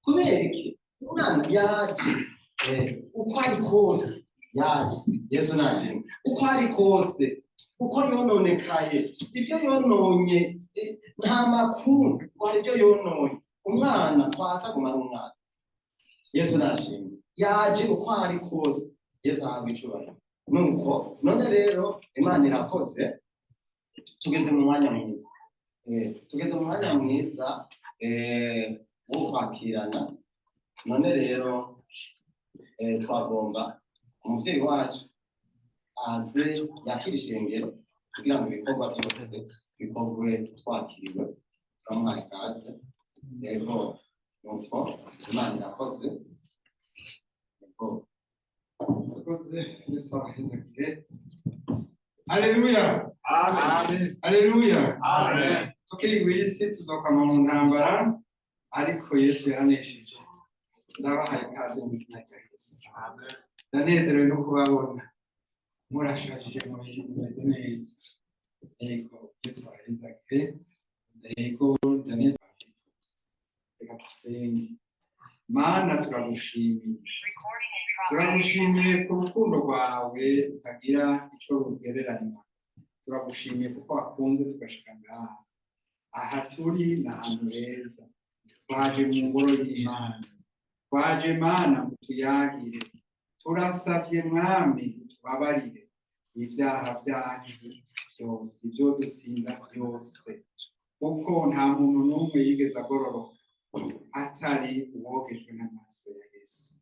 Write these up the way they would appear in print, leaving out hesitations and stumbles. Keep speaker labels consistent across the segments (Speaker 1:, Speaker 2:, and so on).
Speaker 1: Kubera iki? Umwana yaje uko ari kose, yaje. Yesu nashimwe. Uko ari kose, uko yononekaye, ibyo yononye, nta makuru ngo hari ibyo yononye. Umwana twasa aguma ari umwana. Yesu nashimwe. Yaje uko ari kose. Yesu ahabwa icubahiro. Nuko none rero Imana irakoze, tugeze mu mwanya mwiza. Tugeze mu mwanya mwiza wo kwakirana. None rero twagomba umuvyeyi wacu aze yakira ishengero kugira ngo ibikorwa byose bikorwe twakiriwe. Turamuhaye ikaze. Yego, nuko Imana irakoze. Yego.
Speaker 2: Murakoze, Yesu abahezagire. Haleluya! Haleluya! Tukiri ku isi tuzokama mu ntambara, ariko Yesu yaranesheje. Ndabahaye ikaze mu izina rya Yesu. Ndanezerewe no kubabona murashajije, mumeze neza. Yego, Yesu abahezagire. Yego, ndanezerewe. Reka dusenge. Mana, turagushimiye, turagushimiye ku rukundo rwawe rutagira ico rugereranywa. Turagushimiye kuko wakunze tugashika ngaha. Aha turi ni ahantu heza. Twaje mu ngoro y'Imana, twaje, Mana, ngo tuyagire. Turasavye, Mwami, utubabarire ibyaha byacu byose, ibyo dutsinda byose, kuko nta muntu n'umwe yigeze agororoka atari uwogejwe n'amaraso ya Yesu.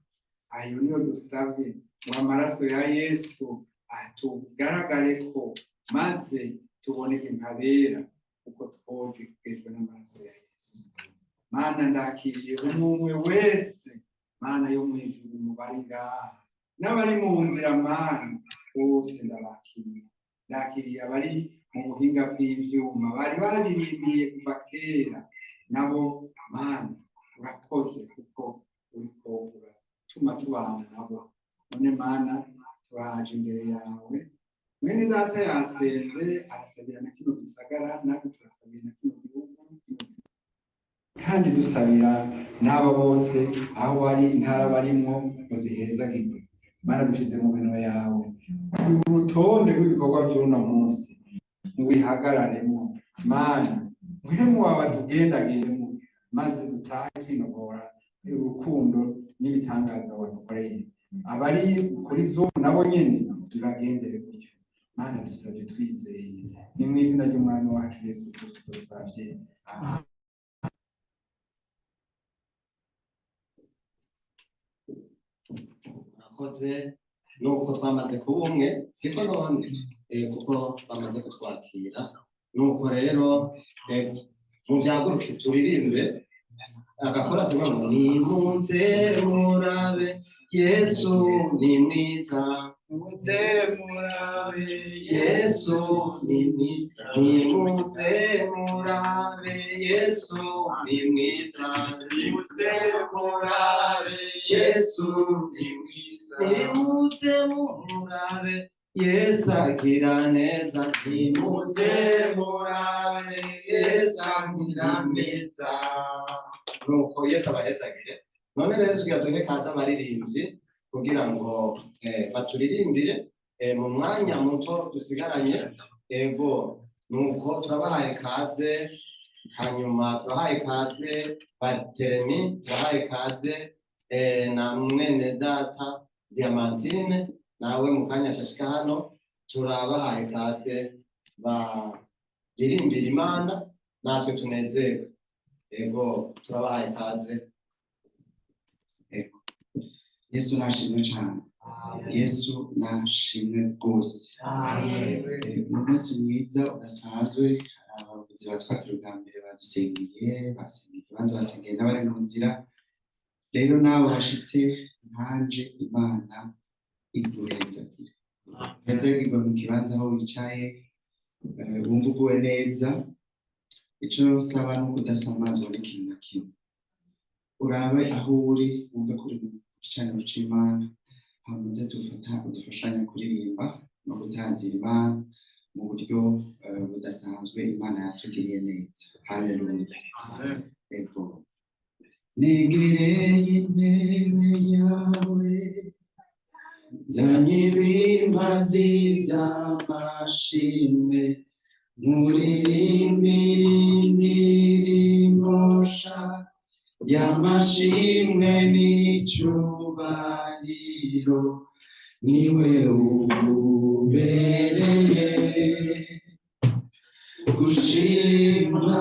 Speaker 2: Ayo niyo dusabye ngo amaraso ya Yesu atugaragare ko, maze tuboneke nk'abera kuko twogejwe n'amaraso ya Yesu. Mana, ndakiriye umwe umwe wese, Mana yo mu ijuru, mu bari ngaha n'abari mu nzira. Mana, bose ndabakiriye. Ndakiriye abari mu buhinga bw'ivyuma, bari babirindiye kuva kera nabo. Mana, urakoze kuko uriko uratuma tubana nabo. None Mana, turaje imbere yawe. Mwene data yasenze, arasabira na kino gisagara, natwe turasabira na kino gihugu, kino gisagara, kandi dusabira n'aba bose aho bari, intara barimwo, ngo zihezagirwe. Mana, dushize mu minwe yawe urutonde rw'ibikorwa by'uno munsi ngo ihagararemo. Mana, mpwemu wawe atugendagiremo, maze dutahe twinogora urukundo n'ibitangaza wadukoreye. Abari kuri Zoom nabo nyene bibagendere gutyo. Mana, dusabye twizeye, ni mu izina ry'Umwami wacu Yesu Kristo dusabye.
Speaker 1: Murakoze. Nuko twamaze kuba umwe, siko none? Kuko bamaze kutwakira. Nuko rero mubyaguruke turirimbe agakorasi ngo nimuze murabe Yesu ni mwiza.
Speaker 3: Muze murabe.
Speaker 1: Yesu ni mwiza. Nimuze murabe Yesu ni mwiza.
Speaker 3: Nimuze murabe.
Speaker 1: Yesu
Speaker 3: ni mwiza.
Speaker 1: Nimuze murabe Yesu agira neza. Nimuze murabe Yesu agira neza. Nuko Yesu abahezagire. None rero tugira duhe kaze abaririmbyi kugira ngo baturirimbire mu mwanya muto dusigaranye. Ego, nuko turabahaye kaze. Hanyuma turahaye kaze Barteremi, turahaye kaze na mwene data Diamantine, nawe mu kanya ashashika hano. Turabahaye kaze baririmbira Imana natwe tunezerwe. Ego, turabahaye kaze.
Speaker 4: Ego. Yesu nashimwe cyane. Yesu nashimwe rwose. Ni umunsi mwiza udasanzwe. Abayobozi batwakira ubwa mbere badusengeye, basengeye ikibanza, basengeye n'abari mu nzira. Rero nawe washitse nkanje, Imana iguhezagire. Hezagirwe mu kibanza aho wicaye, wumva uguwe neza. Ico nsaba ni ukudasamazwa n'ikintu na kimwe. Urabe aho uri, wumve ko uri mu gicaniro c'Imana. Hama uze dufata udufashanya kuririmba no gutazira Imana mu buryo budasanzwe. Imana yatugiriye neza. Haleluya. Ego. Negereye intebe yawe, nzanye ibimazi by'amashimwe, nkuririmbire indirimbo nshya y'amashimwe n'icyubahiro, niwe ubereye gushimwa.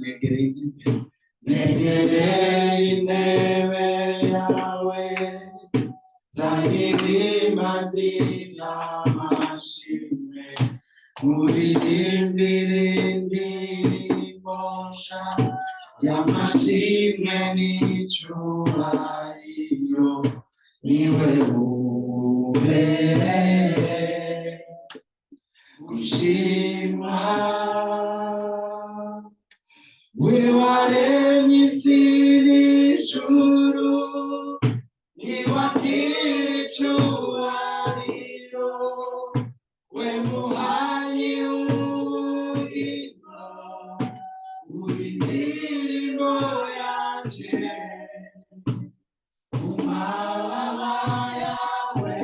Speaker 4: Negereye intebe, negereye intebe yawe, nzanye ibimazi by'amashimwe, nkuririmbire indirimbo nshya y'amashimwe n'icyubahiro, niwe ubereye gushimwa. We waremye isi n'ijuru, niwakira icyubahiro, we muhanyi w'ubugingo, uri indirimbo yanje, mu mababa yawe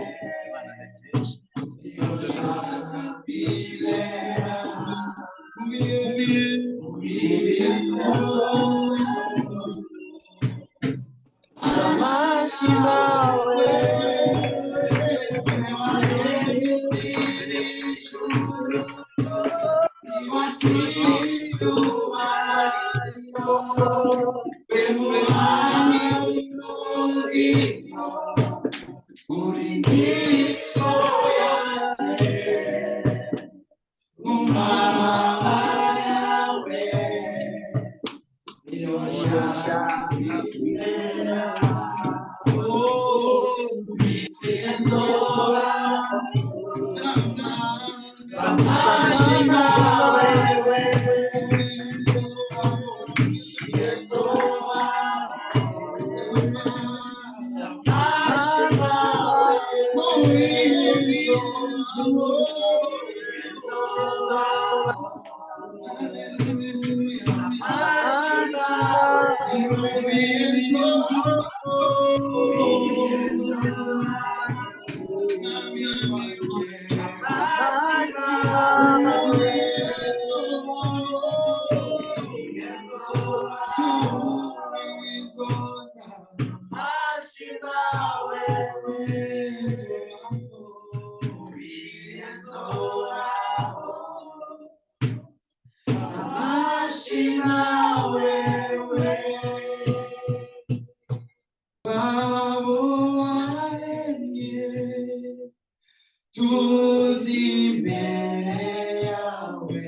Speaker 4: niyo nshaka. Mu bihe
Speaker 3: Amashimawe.
Speaker 4: Abo waremye tuzi imbere yawe,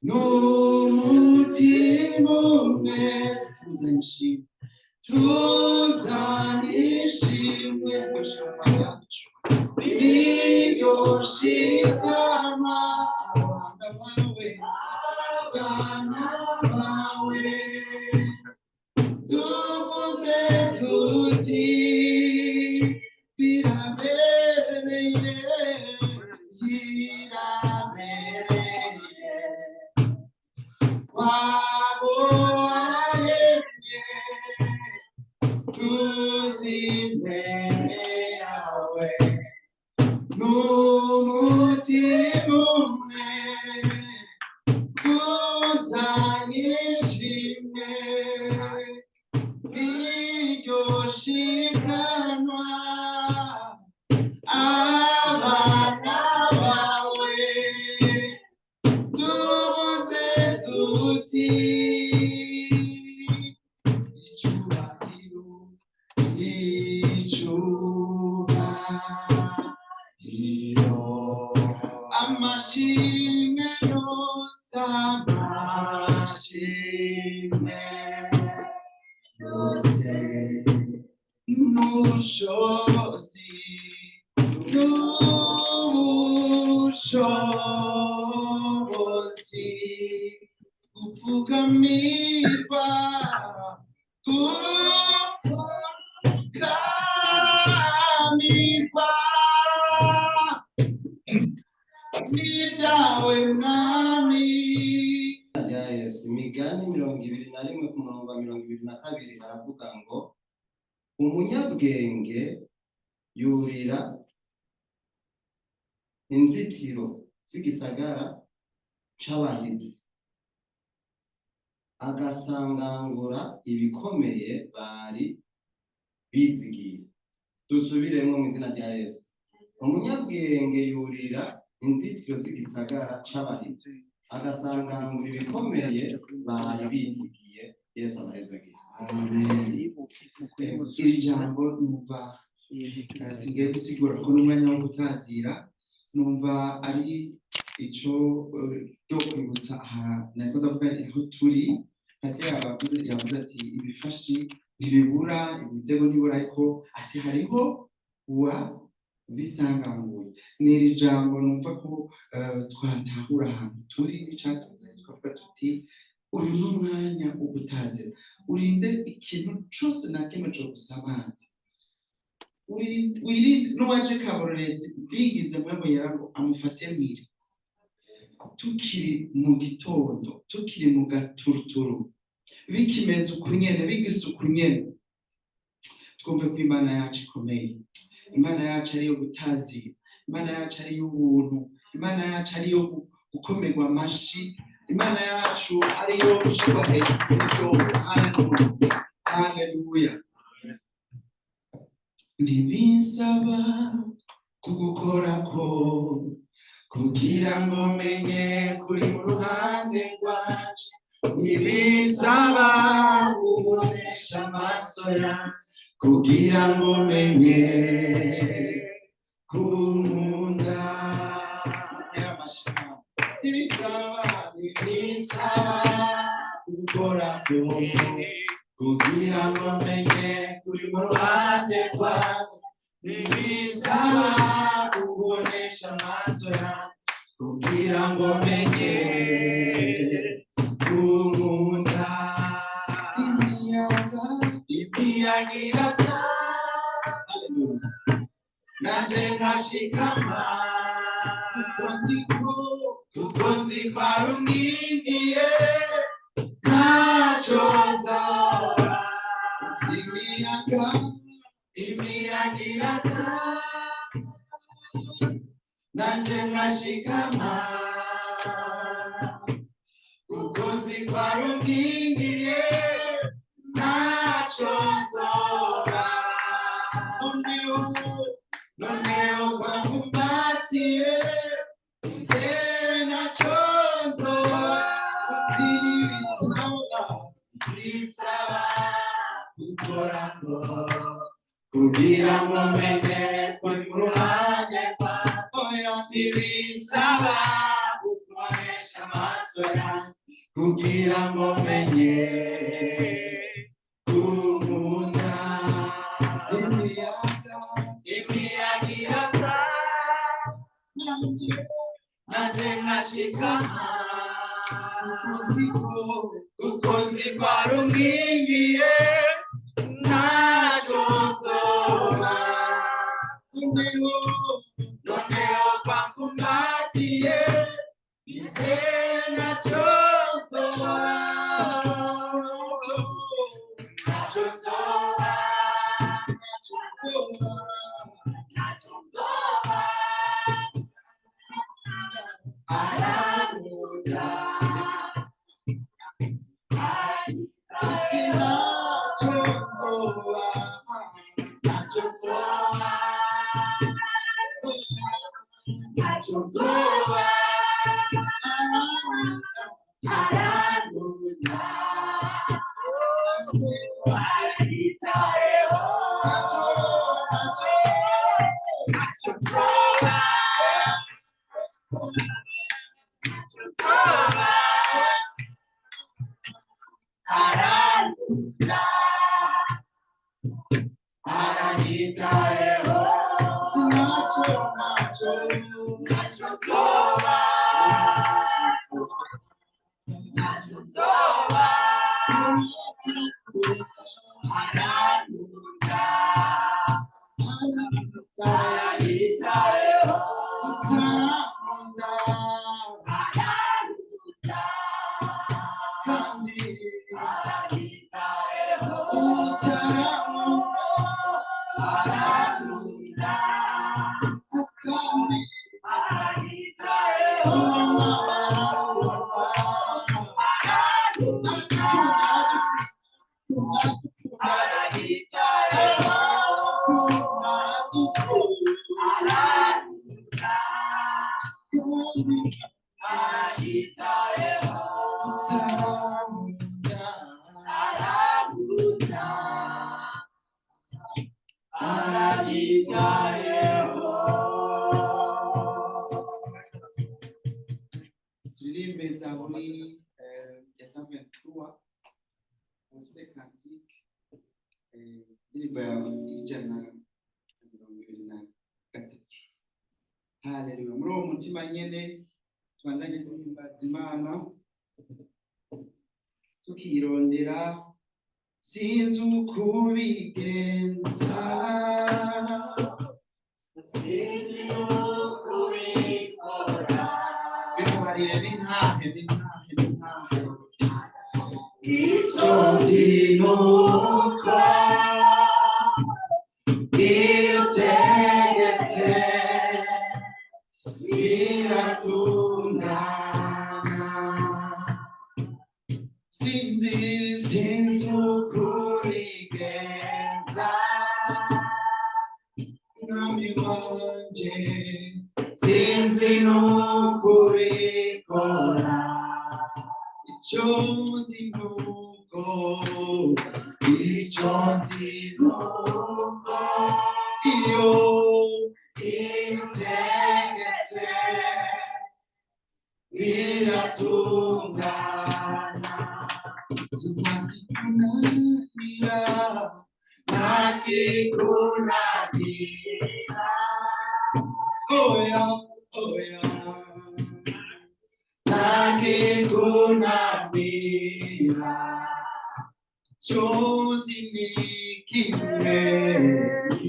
Speaker 4: n'umutima umwe tuzanye ishimwe, tuzanye ishimwe gushima yacu, niryo shimama abana bawe, abana bawe tuvuze tuti birabereye, birabereye wabo waremye tuzi imbere yawe, n'umutima umwe tuzanye ishimwe, niryo shikanwa abana bawe, tuvuze tuti icyubahiro, icyubahiro, amashimwe yose, amashimwe yose, n'ubushobozi, n'ubushobozi, gupfukamirwa, gupfukamirwa n'ibyawe mwami.
Speaker 1: Rya Yesu. Imigani 21 ku murongo wa 22 haravuga ngo umunyabwenge yurira inzitiro z'igisagara c'abahizi, agasangangura ibikomeye bari bizigiye. Dusubiremo mu izina rya Yesu. Umunyabwenge yurira inzitiro z'igisagara c'abahizi, agasangangura ibikomeye bari bizigiye. Yesu abahezagiye.
Speaker 4: Amen. Iri jambo numva singiye gusigura ko n'umwanya wo gutazira, numva ari ico ryo kwibutsa aha nariko ndavuga aho turi. Pasi yavuze ati ibifashi ntibibura, imitego ntibura, ariko ati hariho uwa bisanganguye. Ni iri jambo numva ko twatahura ahantu turi n'icatuze, tukavuga tuti uyu ni umwanya wo gutazira. Urinde ikintu cose na kimwe co gusabaza, wirinde n'uwaje kabororezi bigize mpamvu yera ngo amufate mwiri. Tukiri mu gitondo, tukiri mu gaturuturu, bikimeze ukunyene, bigisa ukunyene, twumve ko Imana yacu ikomeye, Imana yacu ari iyo gutazira, Imana yacu ari iy'ubuntu, Imana yacu ari iyo gukomerwa amashi, Imana yacu ari iyo gushirwa hejuru muri byose. Haleluya, haleluya. Ntibinsaba kugukorako kugira ngo menye kuri mu ruhande rwanje, ntibisaba kubonesha amaso yanjye kugira ngo menye kunkunda. Ntibisaba, ntibisaba kugukorako kugira ngo menye kuri mu ruhande rwawe, ntibisaba kubonesha amaso yanjye kugira ngo menye kunkunda. Imiyaga, imiyaga irasa, nanje nkashikama, kuko nzi ko, kuko nzi ko ari unkingiye, ntacyo nzaba. Imiyaga, imiyaga irasa, nanje nkashikama, kuko nzi ko ari unkingiye, ntacyo nzoba. Noneho, noneho kwamumbatiye, izere ntacyo nzoba. Uti ntibisaba, bisaba gukorako kugira ngo menye kuri mu ruhande rwawe. Oya, ntibisaba gukoresha amaso yanjye kugira ngo menye kunkunda. Imiyaga, imiyaga irasa, nanje nkashikama, kuko nzi ko ari unkingiye, ntacyo nzoba. Noneho, noneho kwamfumbatiye, nizere ntacyo nzoba. Ntacyo nzoba, ntacyo nzoba, ntacyo nzoba. Arankunda. Ati ntacyo nzoba, ntacyo nzoba, ntacyo nzoba. Arankunda. Aranyitayeho. Ntacyo, ntacyo, ntacyo nzoba, ntacyo nzoba. Arankunda, aranyitayeho. Ntacyo, ntacyo, ntacyo nzoba, ntacyo nzoba. Arankunda, aranyitayeho. Arankunda, arankunda, kandi aranyitayeho. Turirimbe zaburi ya 123 verset cantique, indirimbo ya 123. Haleluya. Muri uwo mutima nyene tubandanye guhimbaza Imana tukirondera. Sinzi uko ubigenza,
Speaker 3: Sinzi uko ubikora.
Speaker 4: Bimubarire bintahe, bintahe, bintahe.
Speaker 3: Icyo nzi ni uko iyo utegetse
Speaker 4: biratungana. Sinzi,
Speaker 3: Sinzi uko ubigenza,
Speaker 4: mwami wanje,
Speaker 3: sinzi n'uko ubikora.
Speaker 4: Icyo nzi ni uko,
Speaker 3: Icyo nzi ni uko
Speaker 4: iyo
Speaker 3: iyo utegetse biratungana.
Speaker 4: Tunakikunanira,
Speaker 3: Ntakikunanira.
Speaker 4: Oya, oya.
Speaker 3: Ntakikunanira.
Speaker 4: Icyo nzi ni kimwe,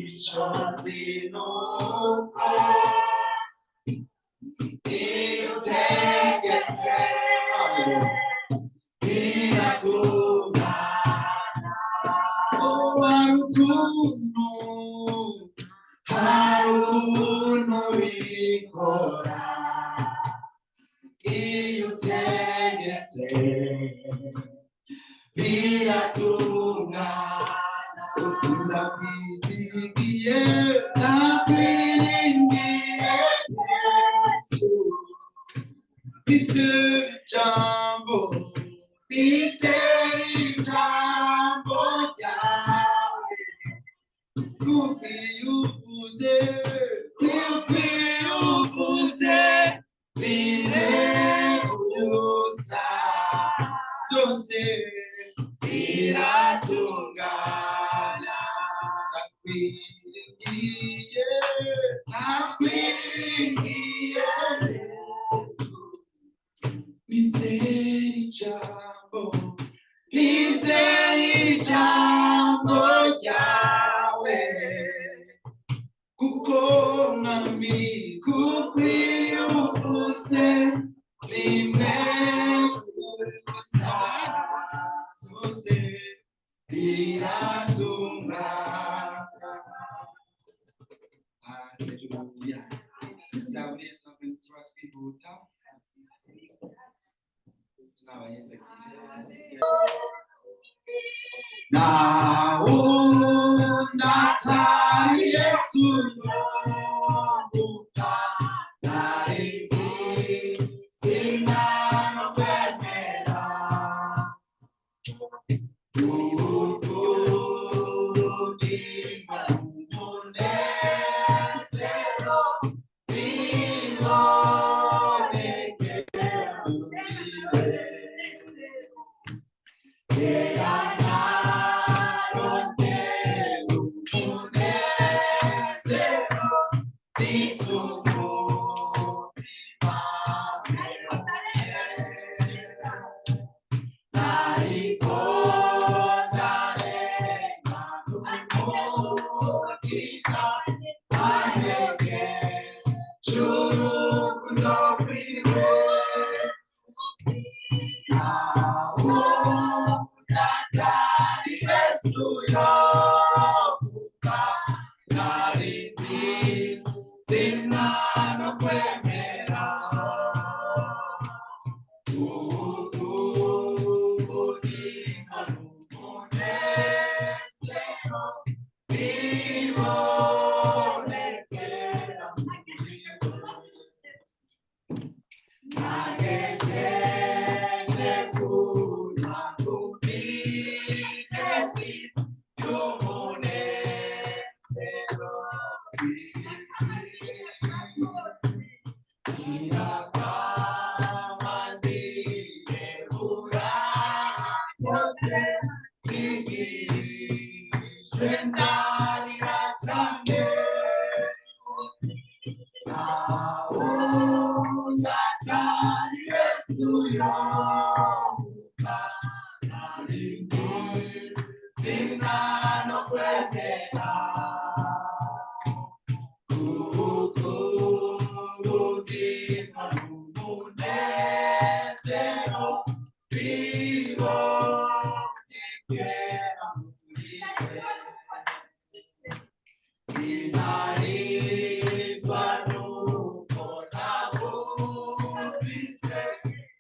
Speaker 3: Icyo nzi ni uko iyo utegetse biratungana.
Speaker 4: Oh, hari ukuntu,
Speaker 3: Hari ukuntu ubikora iyo utegetse biratungana.
Speaker 4: Uti ndakwizigiye,
Speaker 3: Ndakwiringiye Yesu,
Speaker 4: nizera ijambo,
Speaker 3: nizera ijambo ryawe.
Speaker 4: Kuko iyo uvuze,
Speaker 3: Kuko iyo uvuze biregusa,
Speaker 4: byose
Speaker 3: biratungana.
Speaker 4: Ndakwiringiye,
Speaker 3: Ndakwiringiye Yesu,
Speaker 4: nizera ijambo,
Speaker 3: nizera ijambo ryawe.
Speaker 4: Kuko mwami,
Speaker 3: Kuko iyo uvuze rimwe gusa,
Speaker 4: byose
Speaker 3: biratungana.
Speaker 4: Haleluya. Zaburi ya 123 twihuta. Yesu nabayezagire.
Speaker 3: Nawundi atari Yesu yombuka, narindi zina no kwemera. Ubugingo n'umunezero bibonekera muri we. Kera narondera umunezero n'isuku nariko ndarenga n'umukiza anege c'urukundo rwiwe. Nawundi atari Yesu yovuka, narindi zina no kwemera. Ubugingo Zigirijwe ndarira cane Ntawundi atari Yesu yompa Narindi zina no kwemera Kuko ubugingo n'umunezero bibonekera muri we. Sinarizwa nuko nabumvise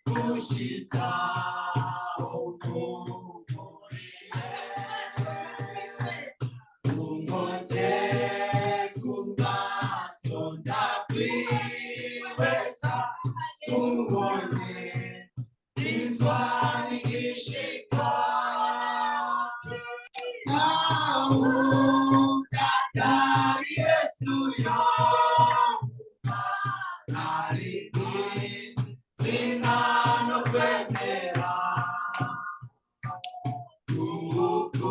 Speaker 3: gushitsa ubumuriye. Unkoze ku maso ndakwihweza ubonye inzwa n'igishika. Ntawundi atari Yesu yompa narindi zina no kwemera. Kuko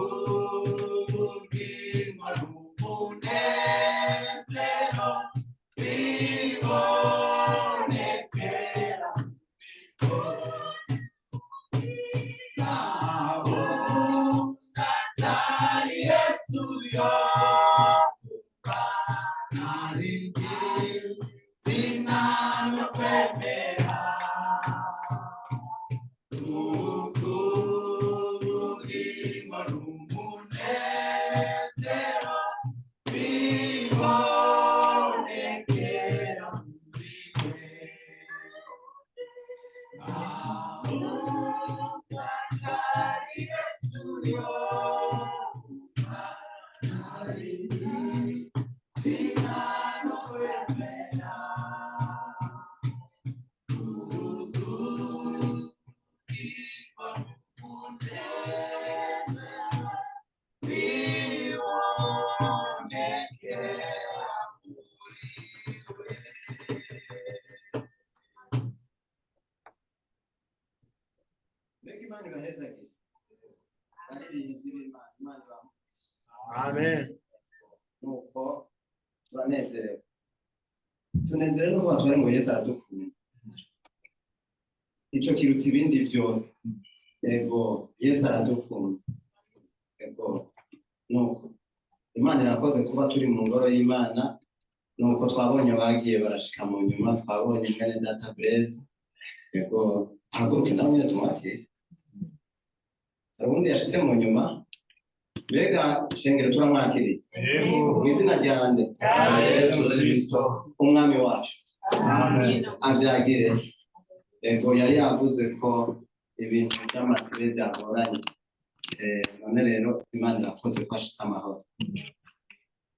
Speaker 3: ubugingo n'umunezero bibonekera Ntawundi atari Yesu yompa narindi zina no kwemera. Kuko ubugingo n'umunezero bibonekera muri we. Ntawundi atari Yesu yompa narindi zina no kwemera. Kuko
Speaker 1: Mbega Imana ibahezagire. Baririmbyi b'Imana, Imana ibahe.
Speaker 2: Amen.
Speaker 1: Nuko turanezerewe. Tunezerewe nuko batwara ngo Yesu aradukunda. Ico kiruta ibindi vyose. Yego, Yesu aradukunda. Yego, nuko Imana irakoze kuba turi mu ngoro y'Imana. Nuko twabonye bagiye barashika mu nyuma, twabonye mwene data Blaise. Yego, haguruke nawe nyene tumwakire. Hari uwundi yashitse mu nyuma. Mbega shengero turamwakiriye. Mu izina rya nde?
Speaker 2: Yesu Kristo.
Speaker 1: Umwami wacu.
Speaker 2: Amen.
Speaker 1: Avyagire. Yego, yari yavuze ko ibintu by'amasibe byagoranye. None rero Imana irakoze ko ashitse amahoro.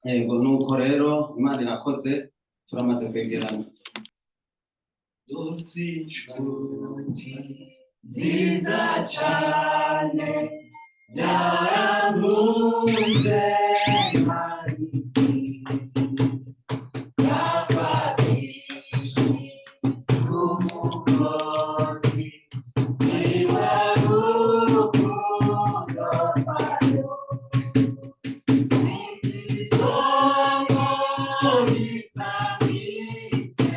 Speaker 1: Yego, nuko rero Imana irakoze turamaze kwegerana.
Speaker 3: Dosi inshuti nziza cane yarankunze ntarinzi yafatishije umugozi niwe rukundo rwayo itongo ritambitse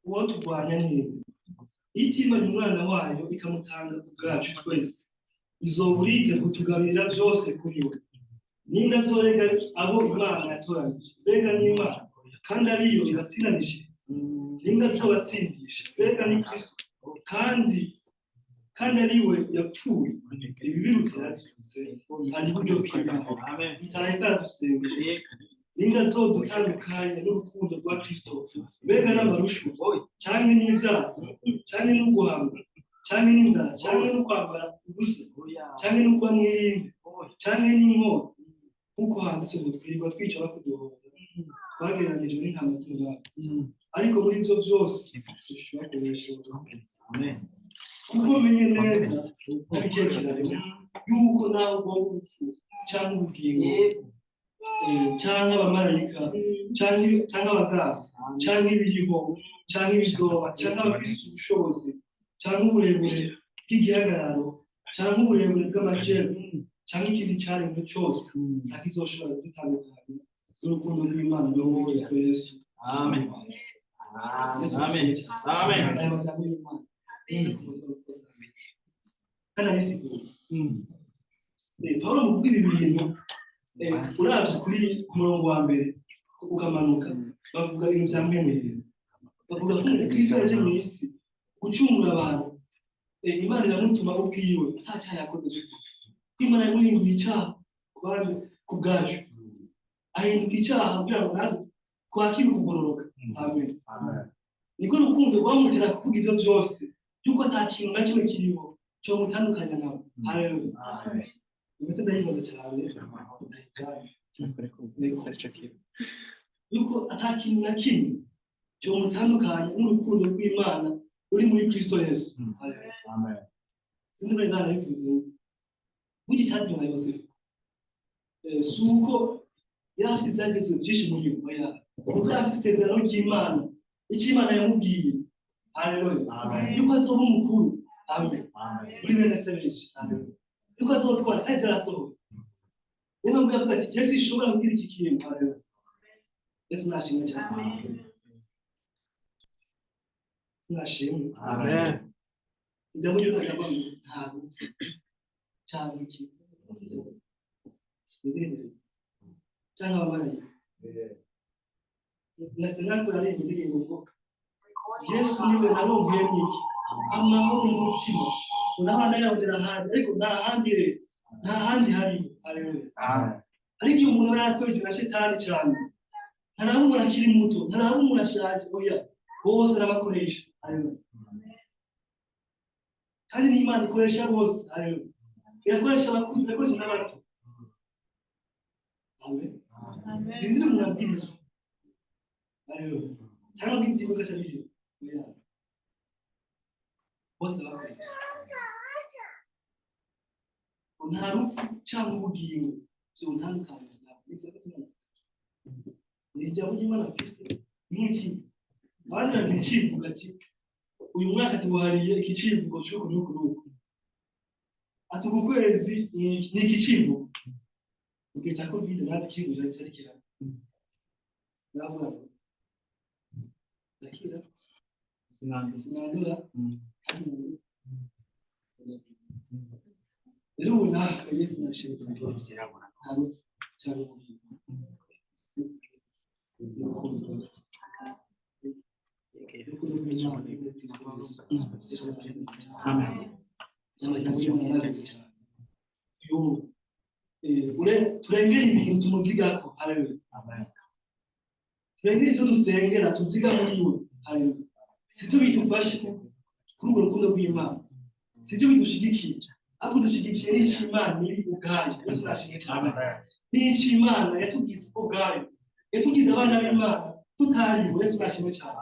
Speaker 5: Uwo turwanya niba itimanye umwana wayo ikamutanga ku bwacu twese, izoburite kutugabirira byose kuri we. Ninde azorega abo Imana yatoranije? Mbega n'Imana kandi ariyo ibatsindanishiriza? Ninde azobatsindisha? Mbega ni Kristo kandi ari we yapfuye, ibi biruta yarazutse, ari iburyo bw'Imana, itahe karadusengera. Ninde azodutandukanya n'urukundo rwa Kristo? Mbega n'amarushu, canke n'ivyago, canke n'uguhamwa, canke n'inzara, canke no kwambara ubusa, canke no kuba mw'irinde, canke n'inkota? Nk'uko handitse ngo twirirwa twica bakuduhora, twagereranijwe n'intama z'Imana. Ariko muri ivyo vyose dushobora kunesha. Kuko menye neza ntabikekeranye yuko naho ubwo urupfu canke ubugingo, canke abamarayika, canke abaganza, canke ibiriho, canke ibizoba, canke abafise ubushobozi, canke uburebure bw'igihagararo, canke uburebure bw'amajepfo, canke ikindi caremwe cose, ntakizoshobora kudutandukanya n'urukundo rw'Imana no muri Kristo Yesu.
Speaker 6: Amen.
Speaker 5: Yesu
Speaker 6: Amen.
Speaker 5: ashimwe cyane.
Speaker 6: Amen.
Speaker 5: Aya majambo y'Imana kandi arisigura. Pawulo mu kuvuga ibi bintu, uravye kuri ku murongo wa mbere ukamanuka, bavuga ibintu vya mwemerera, bavuga ko Kristo yaje mw'isi gucungura abantu. Imana iramutuma ubwiwe ata cyaha yakoze, ko Imana yamuhinduye icaha ku bandi ku bwacu, ahinduka icaha kugira ngo natwe twakire ukugororoka. Amen. Niko rukundo rwamutera kuvuga ivyo vyose, yuko ata kintu na kimwe kiriho comutandukanya nawe. Haleluya. Imiti ndayikunda cyane, ndayijyanye yuko ata kintu na kimwe cyomutandukanya n'urukundo rw'Imana ruri muri Kristo Yesu. Haleluya. Sinzi ko Imana yabivuze. Burya icyazanye na Yosefu, si uko yari afite ibyagezweho byinshi muri we, oya, kuko yari afite isezerano ry'Imana, icyo Imana yamubwiye. Haleluya. Yuko azoba umukuru, amen, muri bene se benshi. Haleluya. Yuko azotwara, kandi byarasohoye. Niyo mpamvu yavuga ati: "Jye sinshobora kugira iki kintu." Haleluya. Yesu nashimwe cyane. Nashimwe.
Speaker 6: Amen.
Speaker 5: Ijambo ry'Imana riravuga ngo nta rupfu cyangwa iki, indirimbo cyangwa abamarayika na senako yaririmba indirimbo ngo Yesu niwe naronkeye n'iki amahoro mu mutima, naho nayarondera ahandi, ariko nta handi rero, nta handi hariho. Haleluya. Ariko iyo umuntu aba yarakorejwe na shetani cyane, ntaraba umuntu akiri muto, ntaraba umuntu ashaje, oya, bose arabakoresha. Haleluya. Kandi n'Imana ikoresha bose. Haleluya. Irakoresha abakuze, irakoresha n'abato. Amen. Ibindi umuntu abwiriza, haleluya, cyangwa ngo inzigo gaca biriyo, oya, bose bakoresha. Nta rupfu cyangwa ubugingo byontandukanya. Ni ijambo ry'Imana mfise, ni nk'iki abandi bagira icivugo ati uyu mwaka tuwuhariye iki civugo c'uku n'uku n'uku, ati uku kwezi ni iki civugo. Mu gihe cya Covid natwe icivugo cyari cyari kihari, navuga ngo ndakira, sinandura kandi nandura. Rero ubu natwe Yesu nashimye, nta rupfu cyangwa ubugingo, n'urukundo rwa Kristo, urukundo rw'Imana muri Kristo Yesu. Yesu nashimye cyane. Amajambo y'Imana yarabitse cyane. Yumva turengere ibintu tumuzigako. Haleluya! Turengere icyo dusengera tuziga muri we. Haleluya! Sicyo bidufashe kuri urwo rukundo rw'Imana, sicyo bidushigikiye, ahubwo dushigikiye n'icyo Imana iri ubwayo. Yesu nashimwe cyane. N'icyo Imana yatugize ubwayo, yatugize abana b'Imana tutariwe. Yesu nashimwe cyane.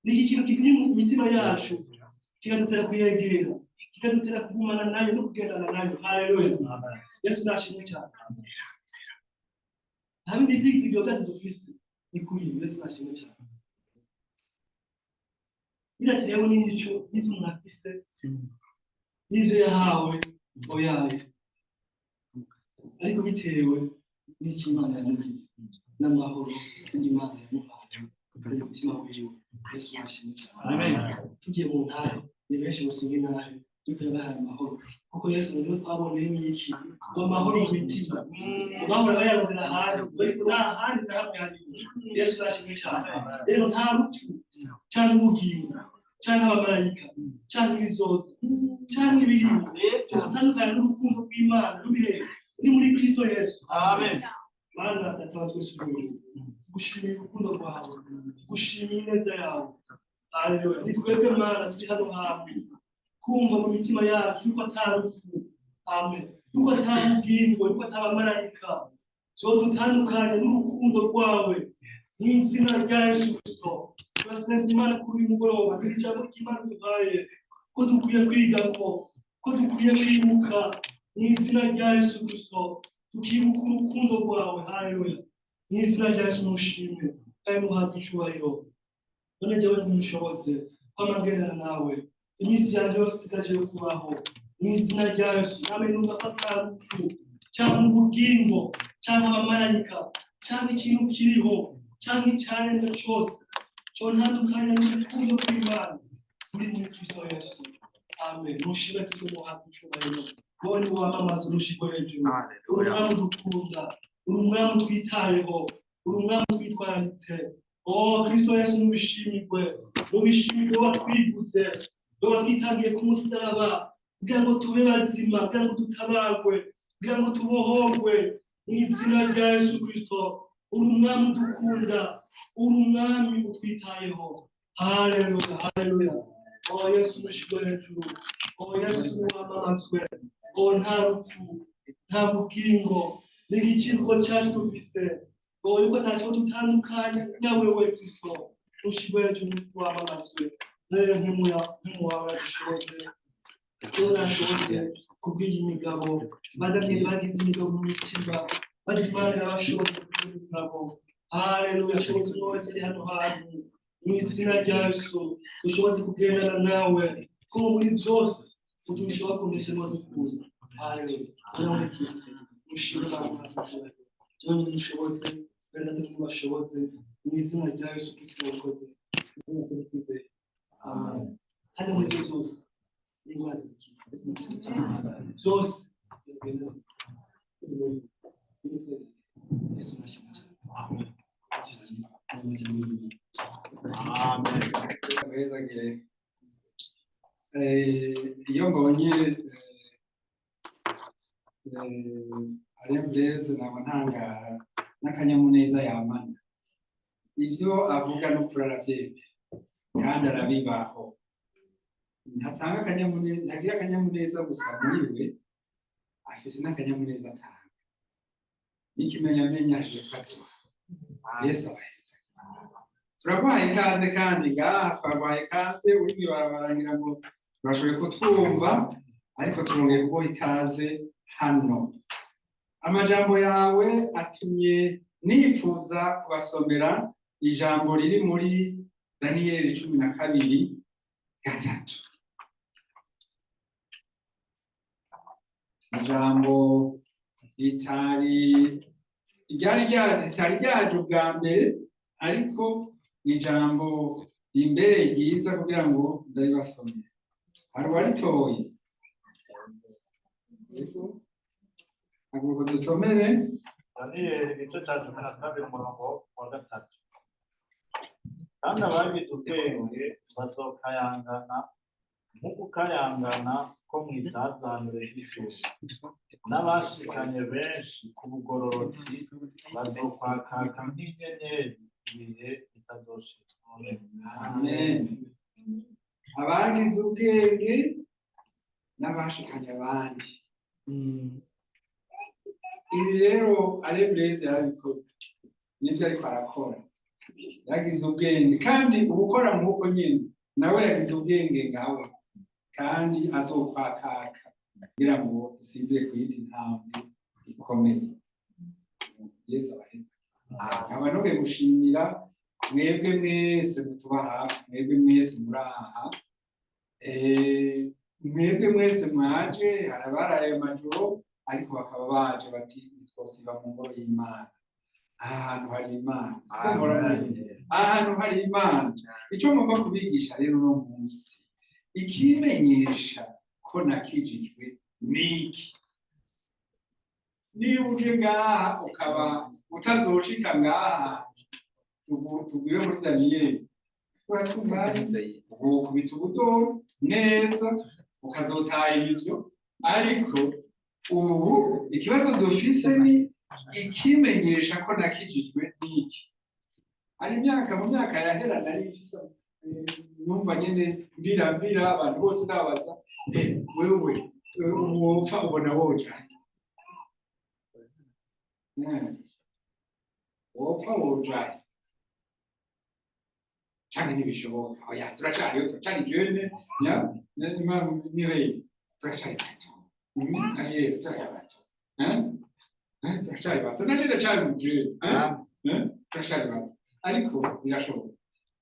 Speaker 5: Ni iki kintu kiri mu mitima yacu kikadutera kuyegera, kikadutera kugumana nayo no kugendana nayo. Haleluya! Yesu nashimwe cyane. Nta bindi byizigiro byacu dufise, ni kuri Yesu. Nashimwe cyane. Bidatewe n'icyo n'ibyo umuntu afise n'ibyo yahawe, oyaye, ariko bitewe n'icyo Imana yamugize n'amahoro Imana yamuhaye mu mutima wiwe. Yesu nashimwe cyane. Tugiye mu ntara, ni benshi gusinga intahe ariko yabahaye amahoro, kuko Yesu niwe twaboneye n'iki ngo amahoro mu mitima ngo bahora bayarondera ahandi, ariko nta handi na hamwe hari. Yesu nashimwe cyane. Rero nta rupfu cyangwa ubugingo cyangwa abamarayika cyangwa ibizoza cyangwa ibiriho tutandukanye n'urukundo rw'Imana ruri hehe? Ruri muri Kristo Yesu. Mana Data wa twese uri mu ijuru, gushimiye urukundo rwawe, gushimiye ineza yawe. Haleluya! Ni twebwe Mana turi hano hantu kumva mu mitima yacu yuko atari rupfu, amen, yuko atari ubugingo, yuko atari abamarayika dutandukanye n'urukundo rwawe. Mu izina rya Yesu Kristo turasenga Imana kuri uyu mugoroba. Ni ijambo ry'Imana duhaye ko dukwiye kwiga, ko dukwiye kwibuka mu izina rya Yesu Kristo, tukibuka urukundo rwawe. Haleluya! Mu izina rya Yesu mushimwe kandi muhabwe icyubahiro. None jyewe ntishobotse kwama ngendana nawe iminsi yanjye yose isigaje yo kubaho. Mu izina rya Yesu nawe numva ko atari urupfu cyangwa ubugingo cyangwa abamarayika cyangwa ikintu kiriho cyangwa icyaremwe cyose cyontandukanya n'urukundo rw'Imana ruri muri Kristo Yesu. Amen. Mushime Kristo, muhabwe icyubahiro. Wowe ni wamamaza urushiko hejuru. Uri umwami udukunda, uri umwami utwitayeho, uri umwami utwitwararitse. Oh Kristo Yesu, mubishimirwe, mubishimirwe. Watwiguze, watwitangiye ku musaraba kugira ngo tube bazima, kugira ngo dutabarwe, kugira ngo tubohorwe. Mu izina rya Yesu Kristo, uri umwami udukunda, uri umwami utwitayeho. Haleluya, haleluya! Oh Yesu, mushirwe hejuru. Oh Yesu, wamamazwe. Oh nta rupfu, nta bugingo n'igiciro cyacu dufise, oh yuko atacyo dutandukanye nawe. We Kristo, mushirwe hejuru, wamamazwe. Rero nk'umuwawe yadushoboze, iyo nashoboze kubw'iyi migabo. Badaniyeli bagize imigabo mu mitima, bati Imana irabashoboza kubw'iyi migabo. Haleluya! Ashobotse umwe wese ari hano hantu, mu izina rya Yesu dushobotse kugendana nawe, ko muri byose uturushaho kunesha n'uwadukunda. Haleluya! Rero muri Kristo mushime Imana, jewe nishobotse, bene Data ntibashobotse. Mu izina rya Yesu Kristo wakoze mwese twizeye, amen. Kandi muri ibyo byose n'indwara zidakira byose biragenda muri twe. Yesu nashimwe cyane. Amen.
Speaker 2: Guhezagire. Iyo mbonye Alain Blaise naba ntangara n'akanyamuneza yamana. Ibyo avuga n'ukuri arabyemera kandi arabibaho. Ntatanga akanyamuneza, ntagira akanyamuneza gusa muri we, afise n'akanyamuneza atanga. N'ikimenyamenya aje kaduha. Yesu abaheza. Turaguhaye ikaze kandi ngaha twaguhaye ikaze uri mw'ibarabara, ngira ngo urashoboye kutwumva, ariko turongeye kuguha ikaze hano. Amajambo yawe atumye Nifuza kubasomera ijambo riri muri Daniyeli 12:3, ijambo ritari ryaje ubwa mbere, ariko ni ijambo imbere ryiza kugira ngo ndaribasomere. Hari uwaritoye? Haguruka dusomere.
Speaker 6: Daniyeli igice cya 12 umurongo wa 3. Kandi abagize ubwenge bazokayangana nk'ugukayangana ko mu itazanure ry'ijuru, n'abashikanye benshi ku bugororotsi bazokwakaka nk'inyenyeri ibihe bitazoshira.
Speaker 2: Amen. Abagize ubwenge n'abashikanye abandi. Ibi rero Alain Blaise yarabikoze, nivyo ariko arakora. Yagize ubwenge, kandi ubukora nk'uko nyene nawe yagize ubwenge nkawe, kandi azokwakaka kugira ngo dusimbire ku yindi ntambwe ikomeye. Yesu abaheze. Nkaba nongeye gushimira mwebwe mwese mutuba hafi, mwebwe mwese muri aha, mwebwe mwese mwaje. Hari abaraye amajoro ariko bakaba baje bati ntitwosiba mu ngoro y'Imana. Aha hantu hari Imana, siko mpora mubibona. Aha hantu hari Imana. Icyo ngomba kubigisha rero uno munsi, ikimenyesha ko nakijijwe niki? Niba uje ngaha ukaba utazoshika ngaha, tuguye muri Daniyeli, uratunganye, ukubita ubudoro neza, ukazotaha ivyo. Ariko ubu ikibazo dufise ni ikimenyesha ko nakijijwe niki? Hari imyaka, mu myaka yahera nari mfise, numva nyene mbira mbira abantu bose ndabaza, wewe wopfa ubona woja? Wopfa woja canke ntibishoboka? Oya, turacariyo, turacari jeune, ya Mireille, turacari bato, Ariel, turacari bato, turacari bato, nanje ndacari umujene, turacari bato, ariko birashoboka.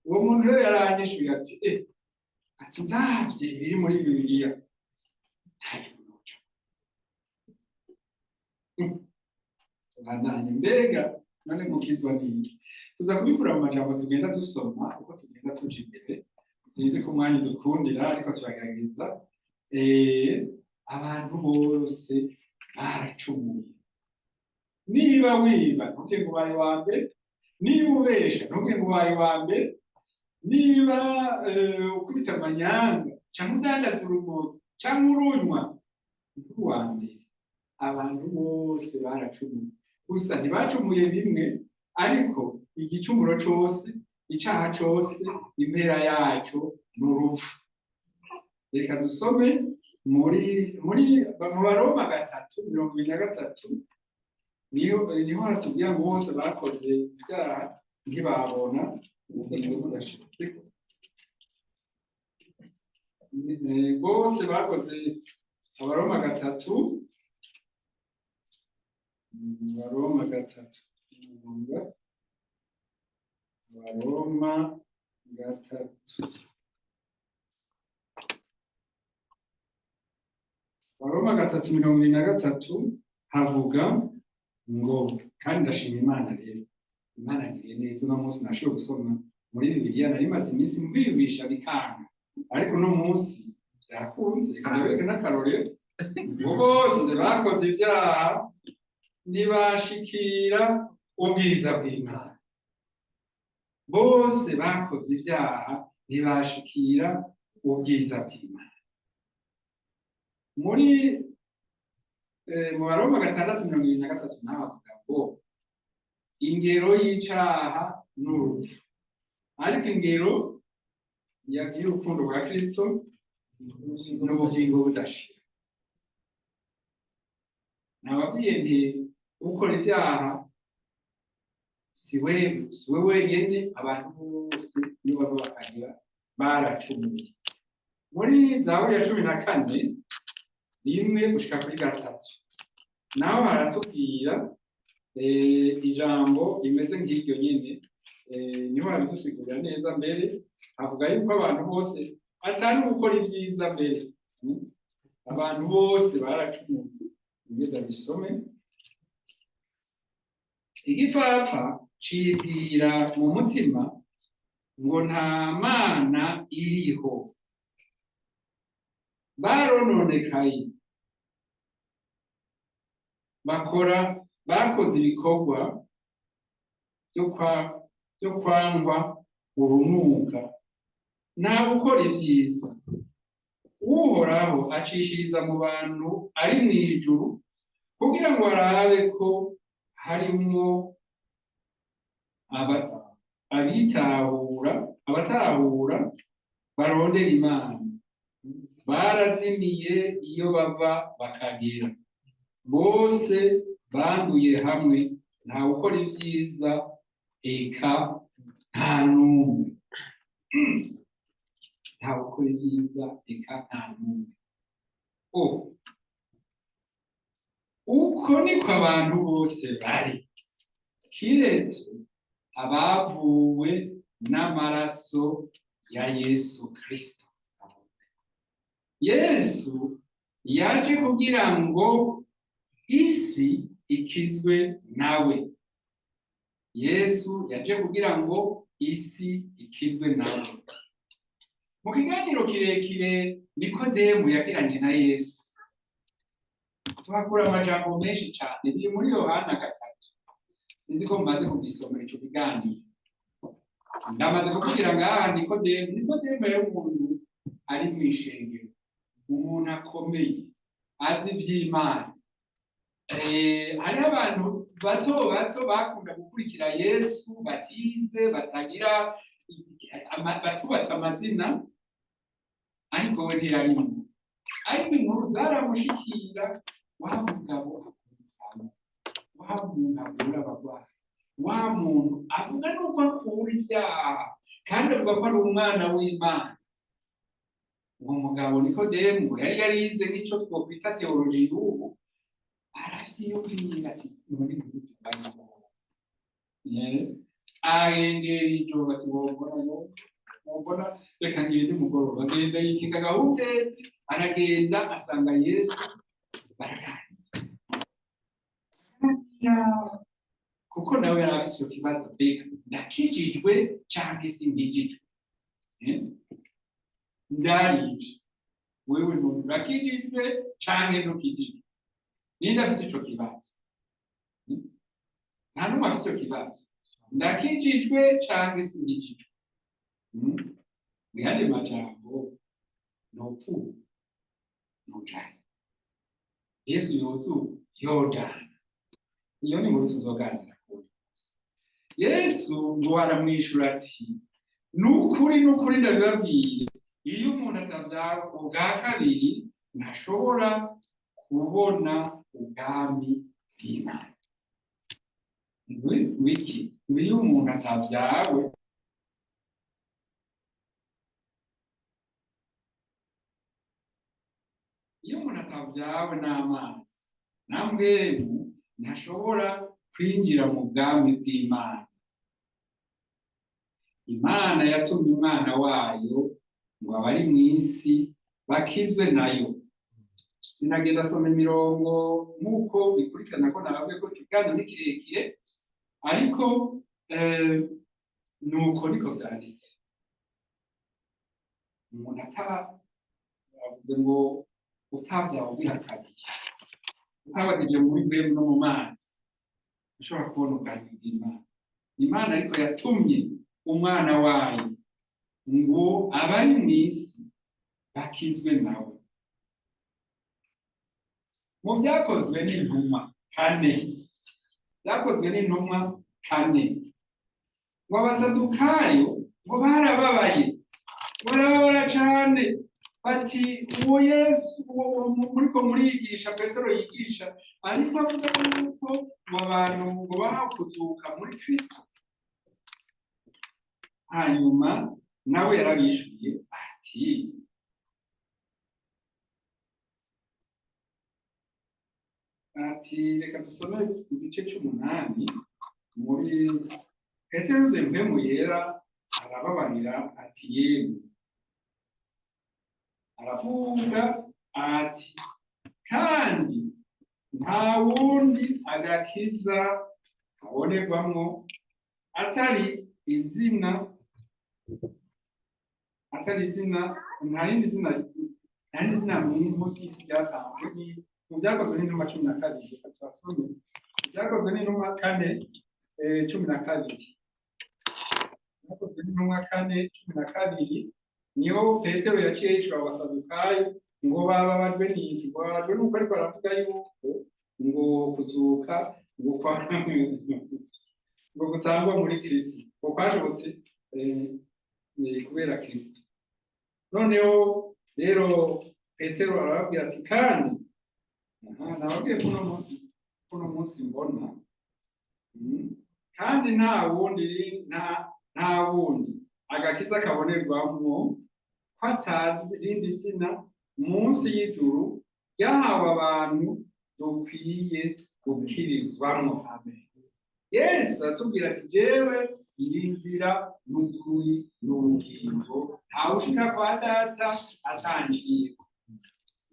Speaker 2: Uwo muntu rero yaranyishuye ati ati ndavye ibiri muri Bibiliya nta gihugu. Tubandanye. Mbega none gukizwa n'iki? Tuza kubikura mu majambo tugenda dusoma uko tugenda tuja imbere. Sinzi ko umwanya udukundira, ariko turagerageza. Abantu bose baracumuye. Niba wiba ntubwire ngo ubaye uwa mbere, niba ubesha ntubwire ngo ubaye uwa mbere, niba ukubita amanyanga canke udandaza urumogi canke urunywa, nturi uwa mbere. Abantu bose baracumuye, gusa ntibacumuye bimwe, ariko igicumuro cose, icaha cose, impera yaco ni urupfu. Reka dusome muri mu Baroma 3:23, niho haratubwira ngo bose bakoze ibyaha ntibabona ubugingo budashira. Bose bakoze, Abaroma 3, Abaroma 3, Abaroma 3, Abaroma 3:23 havuga ngo, kandi ndashima Imana rero, Imana ngiriye neza uno munsi nashoboye gusoma muri Bibiliya. Nari maze iminsi mbibisha bikanga, ariko uno munsi byakunze. Reka ndabereke n'akarorero. Ngo bose bakoze ibyaha ntibashikira ubwiza bw'Imana. Bose bakoze ibyaha ntibashikira ubwiza bw'Imana. Muri mu Baroma 6:23 naho bavuga ngo ingero y'icaha n'urupfu, ariko ingero y'urukundo rwa Kristo n'ubugingo budashira. Nababwiye nti ukora ivyaha si we wenyene, abantu bose iyo bava bakagira baracumuye. Muri Zaburi ya 14:1 gushika kuri 3 naho haratubwira Ijambo rimeze nk'iryo nyine, niho habidusigurira neza. Mbere avuga yuko abantu bose atari gukora ibyiza mbere, abantu bose baracumuye. Ngenda bisome. Igipfapfa cibwira mu mutima ngo nta mana iriho. Barononekaye, bakora bakoze ibikorwa byo kwangwa urunuka, nta gukora ibyiza. Uhoraho acishiriza mu bantu ari mu ijuru kugira ngo arabe ko harimwo abitahura, abatahura barondera Imana. Barazimiye iyo bava bakagera, bose banduye hamwe, nta gukora ibyiza, eka nta n'umwe. Nta gukora ibyiza, eka nta n'umwe. Uko niko abantu bose bari, kiretse abavuwe n'amaraso ya Yesu Kristo. Yesu yaje kugira ngo isi ikizwe nawe. Yesu yaje kugira ngo isi ikizwe nawe. Mu kiganiro kirekire Nikodemu yagiranye na Yesu, tuhakura amajambo menshi cyane. Biri muri Yohana 3. Sinzi ko mumaze kugisoma ico kiganiro. Ndamaze kukubwira ngaha Nikodemu. Nikodemu yari umuntu ari mu ishengero, umuntu akomeye, azi ivy'Imana. Hariho abantu bato bato bakunda gukurikira Yesu, batize, batagira batubatse amazina, ariko we ntiyarimo. Ariko inkuru zaramushikira: wa mugabo akunda, wa muntu avura abarwayi, wa muntu avuga nuko akura ibyaha, kandi avuga ko ari umwana w'Imana. Uwo mugabo Nikodemu yari yarize nk'ico twokwita teoloji y'ubu, aravyiyumvira ati none arengera ijoro ati wombona wombona, reka ngende umugoroba. Agenda yikinga agahumbezi, aragenda asanga Yesu, baraganira, kuko nawe yari afise ico kibazo: mbega ndakijijwe canke sinkijijwe? Ndarije wewe none urakijijwe canke ntukijijwe? Ninde afise ico kibazo? Nta n'umwe afise ico kibazo: ndakijijwe canke sinkijijwe? Mu yandi majambo, nopfuye nojana, Yesu yozuka yojana. Iyo ni inkuru tuzoganira kuri. Yesu ngo aramwishura ati: nukuri nukuri ndabibabwiye, iyo umuntu atavyarwa ubwa kabiri ntashobora kubona ubwami bw'Imana. Wiki iyo umuntu atavyawe, iyo umuntu atavyawe n'amazi na mbwemu, ntashobora kwinjira mu bwami bw'Imana. Imana yatumye umwana wayo ngo abari mu isi bakizwe nayo. Sinagenda asoma imirongo nk'uko bikurikirana, ko nababwiye ko ikiganiro ni kirekire, ariko nuko niko vyanditse. Umuntu bavuze ngo utavyawe ugira kabiri, utabatije muri mbwemu no mu mazi, ushobora kubona ubwami bw'Imana. Imana ariko yatumye umwana wayo ngo abari mu isi bakizwe nawe. Mu vyakozwe n'intumwa 4, vyakozwe n'intumwa 4, ngo abasadukayo ngo barababaye, barababara cane, bati uwo Yesu muriko murigisha, Petero yigisha, ariko avuga yuko ngo abantu ngo bahakuzuka muri Kristo. Hanyuma nawe yarabishuye ati Ati reka dusome igice c'umunani muri Petero yuzuye Mpwemu Yera arababarira ati: "Yemwe." Aravuga ati: "Kandi nta wundi agakiza kabonerwamwo atari izina, nta rindi zina, nta rindi zina munsi y'isi ryatanzwe." Ni mu Byakozwe n'Intumwa 12. Reka tuhasome Ibyakozwe n'Intumwa 4:12. Ibyakozwe n'Intumwa 4:12, niho Petero yaciye yicura Abasadukayo ngo bababajwe n'iki? Ngo bababajwe n'uko ariko aravuga yuko ngo kuzuka ngo kwa ngo gutangwa muri Kristo, ngo kwashobotse kubera Kristo. Noneho rero Petero arababwira ati: "Kandi aha nababwiye ko uno munsi mbona kandi nta wundi agakiza kabonerwamwo, ko atazi irindi zina munsi y'ijuru ryahawe abantu dukwiye gukirizwamwo." Yesu aratubwira ati: "Jewe iri nzira n'ukuri n'ubugingo, ntawe ushika kwa Data atangiye."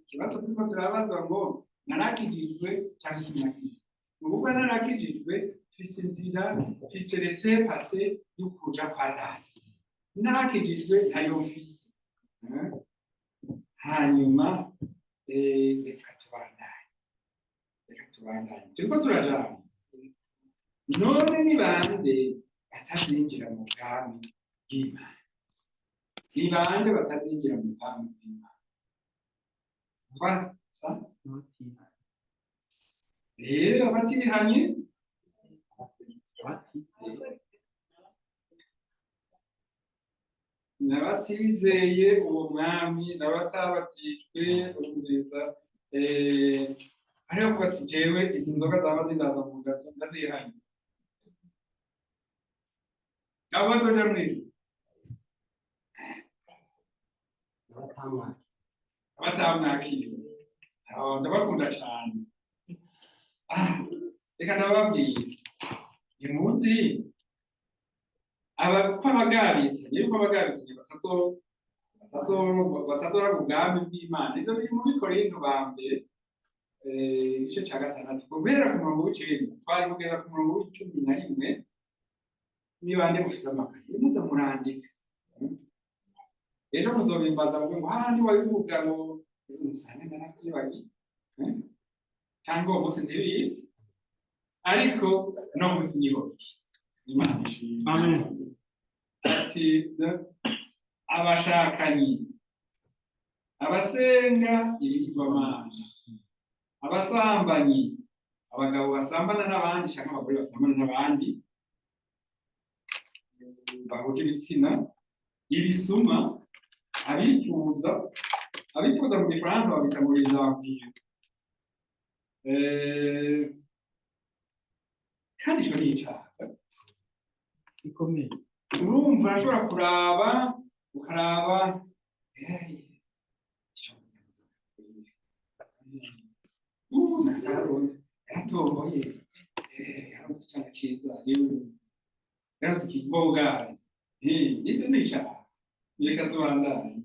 Speaker 2: Ikibazo turiko turabaza ngo: narakijijwe cyangwa sinakijijwe? Ni ukuvuga narakijijwe, mfise inzira, mfise laissez-passer yo kuja kwa Data. Narakijijwe, ntayo mfise. Hanyuma reka tubandanye, turiko turajana. None ni bande batazinjira mu bwami bw'Imana? Ni bande batazinjira mu bwami bw'Imana? Twasa rero abatihanye,
Speaker 1: Abatizeye.
Speaker 2: N'abatizeye uwo mwami, n'abatabatijwe umviriza. Hariho kuvuga ati: "Jewe izi nzoga zaba zindaza mu ngazo, ndazihanye." Abo bazoja mw'ijuru?
Speaker 1: N'abatamwakira.
Speaker 2: Abatamwakiriwe. Abo ndabakunda cane. Ah, reka ndababwira, ntimuzi aba ko abagabitanye, yuko abagabitanye batazoragwa ubwami bw'Imana. Ivyo biri muri Korinto ba mbere, igice ca 6, guhera ku murongo w'9, twari kugeza ku murongo w'11. Niba nde mufise amakaye, muze murandika. Rero muzobimbaza muvuge ngo handi wabivuga, ngo musange naravyibagiye, cyangwa uwo munsi ntibizi, ariko no munsi niho. Imana ishimwe.
Speaker 5: Amen.
Speaker 2: Ati: abashakanyi, abasenga ibigirwamana, abasambanyi, abagabo basambana n'abandi cyangwa abagore basambana n'abandi bahuje ibitsina, ibisuma, abifuza. Abifuza mu Gifaransa babita ngo les envieux. Kandi ico ni icaha
Speaker 5: gikomeye.
Speaker 2: Urumva urashobora kuraba, ukaraba yararonse, yaratomboye, yararonse icana ciza, yararonse ikibogari. Ivyo ni icaha. Reka tubandanye.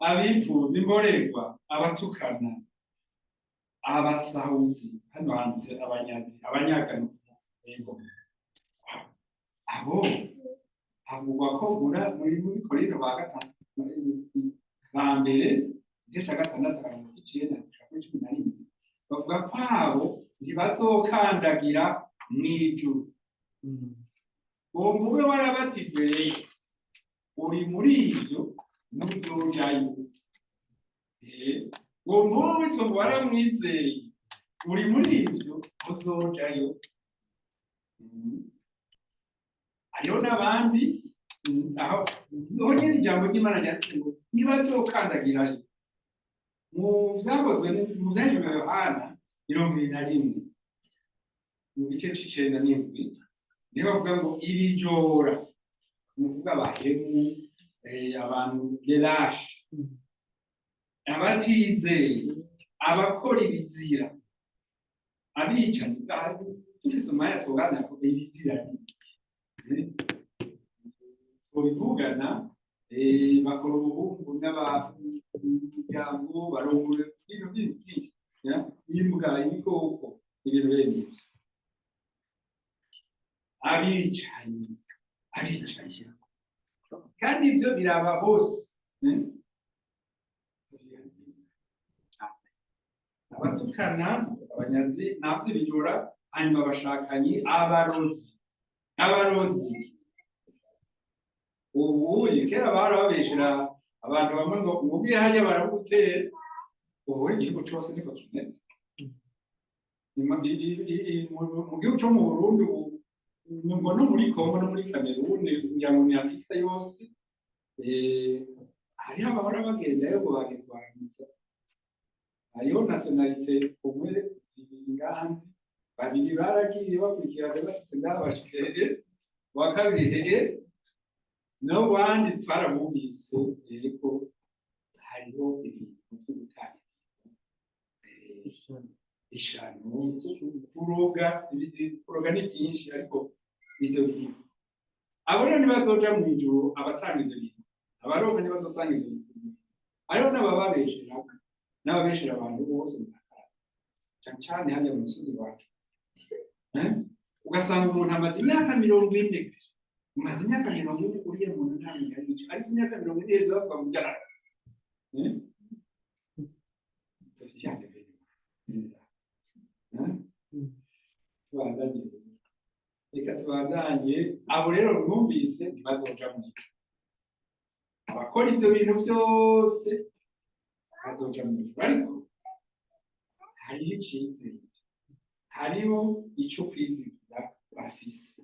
Speaker 2: Abifuza, imborerwa, abatukana, abasahuzi, hano handitse abanyazi, abanyagano. Yego, abo havugwa ko muri Korinto ba gatanu ba mbere, igice ca 6, akarongo k'9 gushika kuri 11, bavuga ko abo ntibazokandagira mw'ijuru. Uwo mube warabatijwe rero uri muri ivyo, ntuzojayo. Uwo mube witwa ngo waramwizeye, uri muri ivyo, ntuzojayo. Hariho n'abandi, aho niho nyene ijambo ry'Imana ryanditse ngo ntibazokandagirayo. Mu Vyakozwe, mu Vyanditswe bya Yohana 21, mu gice c'icenda n'indwi, niho bavuga ngo ibijora, ni ukuvuga abahemu, abantu berashe, abatizeye, abakora ibizira. Abicanyi, dufise umwanya twoganira ko ibizira tubivugana, bakora ubuhungu n'abantu, barongora ibintu byinshi, imbwa, ibikoko, ibintu bene ibyo. Abicanyi, abicanyi, kandi ibyo biraba bose. Abatukana, abanyazi, ntabyo ibijura, hanyuma abashakanyi, abarozi, abarozi. Ubu kera barababeshera abantu bamwe ngo ubwiye hariya baragutera, ubu igihugu cyose niko kimeze. Mu gihugu cyo mu Burundi, ngo no muri Kongo no muri Kameruni, kugira ngo ni Afurika yose, hariho abahora bagendayo ngo bagitwaramutsa. Hariho nationalité umwe, zibiri ngaha nzi, babiri baragiye bakurikirana, bashitse ngaha bashitse hehe, uwa kabiri hehe, n'abandi twarabumvise ko hariho ibintu byo gutanga ishano, kuroga. Kuroga ni byinshi, ariko ivyo bintu, abo rero ntibazoja mu ijuru. Abatanga ivyo bintu, abaroga ntibazotanga ivyo bintu. Hariho n'abababeshera, n'ababeshera abantu bose mu ntara, cyane cyane hajya mu musozi wacu. Ugasanga umuntu amaze imyaka 40, umaze imyaka 40 uriya muntu ntamenya n'icyo, ariko imyaka 40 iheze bavuga ngo byarara. Tuvyane bene. Tubandanye, reka tubandanye. Abo rero mwumvise ntibazoja mu ijuru. Abakora ivyo bintu byose bazoja mu ijuru, ariko hariho icizere, hariho ico kwizigira bafise.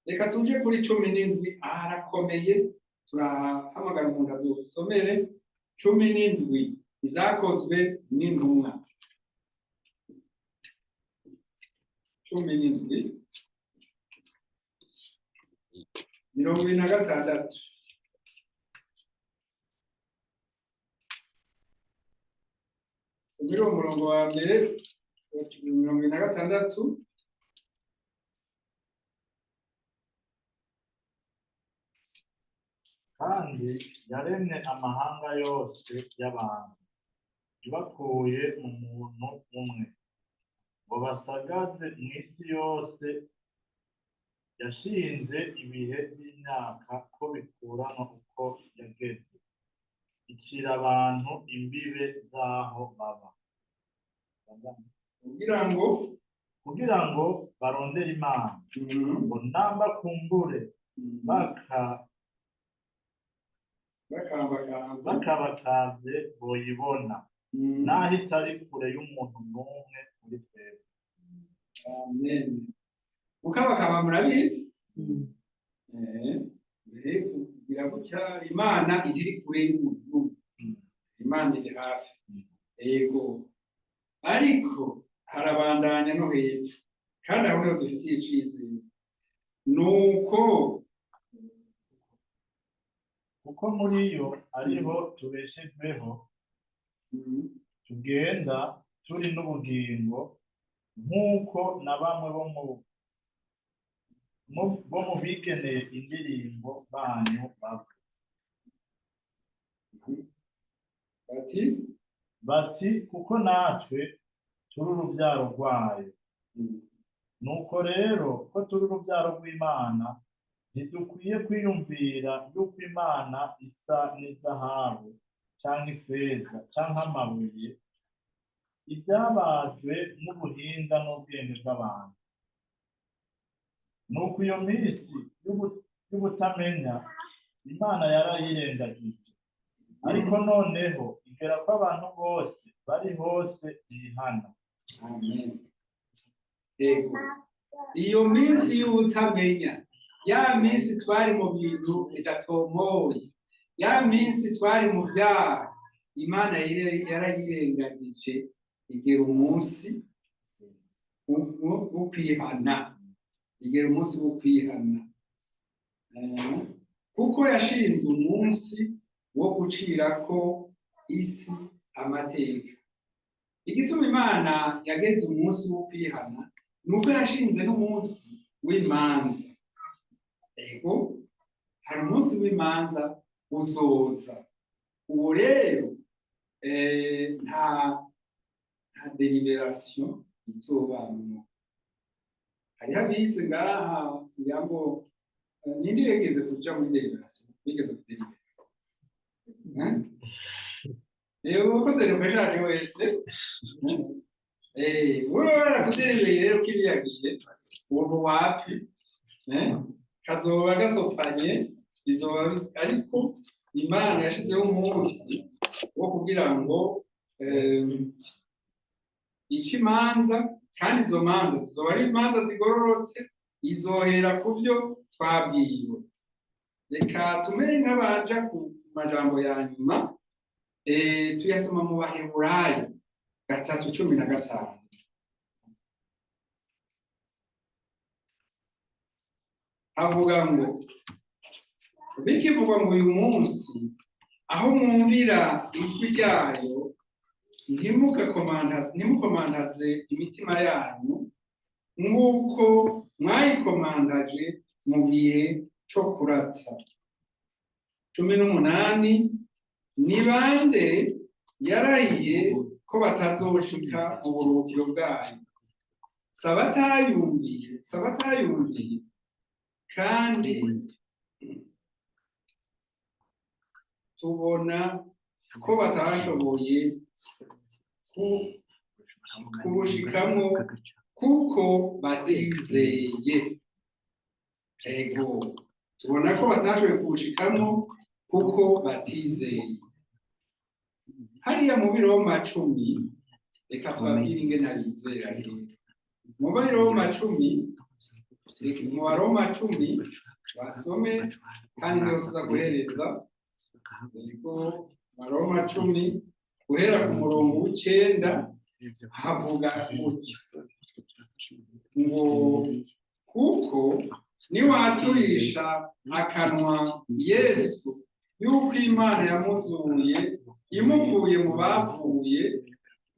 Speaker 2: Reka tuje kuri 17, aha harakomeye. Turahamagara umuntu adusomere 17, Ibyakozwe n'Intumwa 17, 26. Somera uwo murongo wa mbere, 26.
Speaker 6: Kandi yaremye amahanga yose y'abantu ibakuye mu muntu umwe, ngo basagaze mu isi yose. Yashinze ibihe by'imyaka ko bikurana uko yageze, icira abantu imbibe z'aho baba.
Speaker 2: Kugira ngo
Speaker 6: Kugira ngo barondere Imana, ngo namba kumbure baka
Speaker 2: bakambakamba
Speaker 6: bakabakavye boyibona, naho itari kure y'umuntu n'umwe muri twebwe.
Speaker 2: Amen. Gukabakaba murabizi, kugira gutya. Imana iri kure y'umuntu, Imana iri hafi, yego, ariko harabandanya no hepfo, kandi aho niho dufitiye icizere, nuko
Speaker 6: Kuko muri yo ariho tubeshejweho, tugenda, turi n'ubugingo, nk'uko na bamwe bo mu bigeneye indirimbo banyu bavuze
Speaker 2: bati
Speaker 6: bati: "Kuko natwe turi urubyaro rwayo." Nuko rero ko turi urubyaro rw'Imana, ntidukwiye kwiyumvira yuko Imana isa n'izahabu cyangwa ifeza cyangwa amabuye, ibyabajwe n'ubuhinga n'ubwenge bw'abantu. Nuko iyo minsi y'ubutamenya Imana yarayirengagije, ariko noneho igera ko abantu bose bari hose bihana.
Speaker 2: Amen. Yego, iyo minsi y'ubutamenya, ya minsi twari mu bintu bidatomoye, ya minsi twari mu byaha, Imana yarayirengagije, igera umunsi wo kwihana, igera umunsi wo kwihana. Kuko yashinze umunsi wo gucirako isi amateka. Igituma Imana yageze umunsi wo kwihana ni uko yashinze n'umunsi w'imanza. Ego, hari umunsi w'imanza uzoza. Uwo rero nta délibération izobamwo. Hariho abize ngaha, ngira ngo ninde yigeze kuja muri délibération, wigeze kudélibéra? Uwakoze repêchage wese, wewe barakudélibéreye rero kiriya gihe, uwo wapi kazoba gasopanye bizoba. Ariko Imana yashizeho umunsi wo kugira ngo ice imanza, kandi izo manza zizoba ari imanza zigororotse, izohera ku byo twabwiwe. Reka tumere nk'abaja ku majambo ya nyuma, tuyasoma mu Baheburayo 3:15. Avuga ngo: "Bikivugwa ngo: 'Uyu munsi, aho mwumvira ijwi ryayo, ntimukomantaze imitima yanyu nk'uko mwayikomantaje mu gihe cyo kuratsa.'" 18: "Ni bande yarahiye ko batazoshika mu buruhukiro bwayo? Sabatayumviye, sabatayumviye." Kandi tubona ko batashoboye kubushikamo kuko batizeye. Ego, tubona ko batashoboye kubushikamo kuko batizeye. Hariya mu Biroma 10, reka tubabwire ingene abizera rero. Mu Biroma 10, mu Baroma 10 basome, kandi niho tuza guhereza. Yego, Baroma 10 guhera ku murongo w'9 havuga gutya ngo: "Kuko niwaturisha akanwa Yesu yuko Imana yamuzuye imukuye mu bapfuye,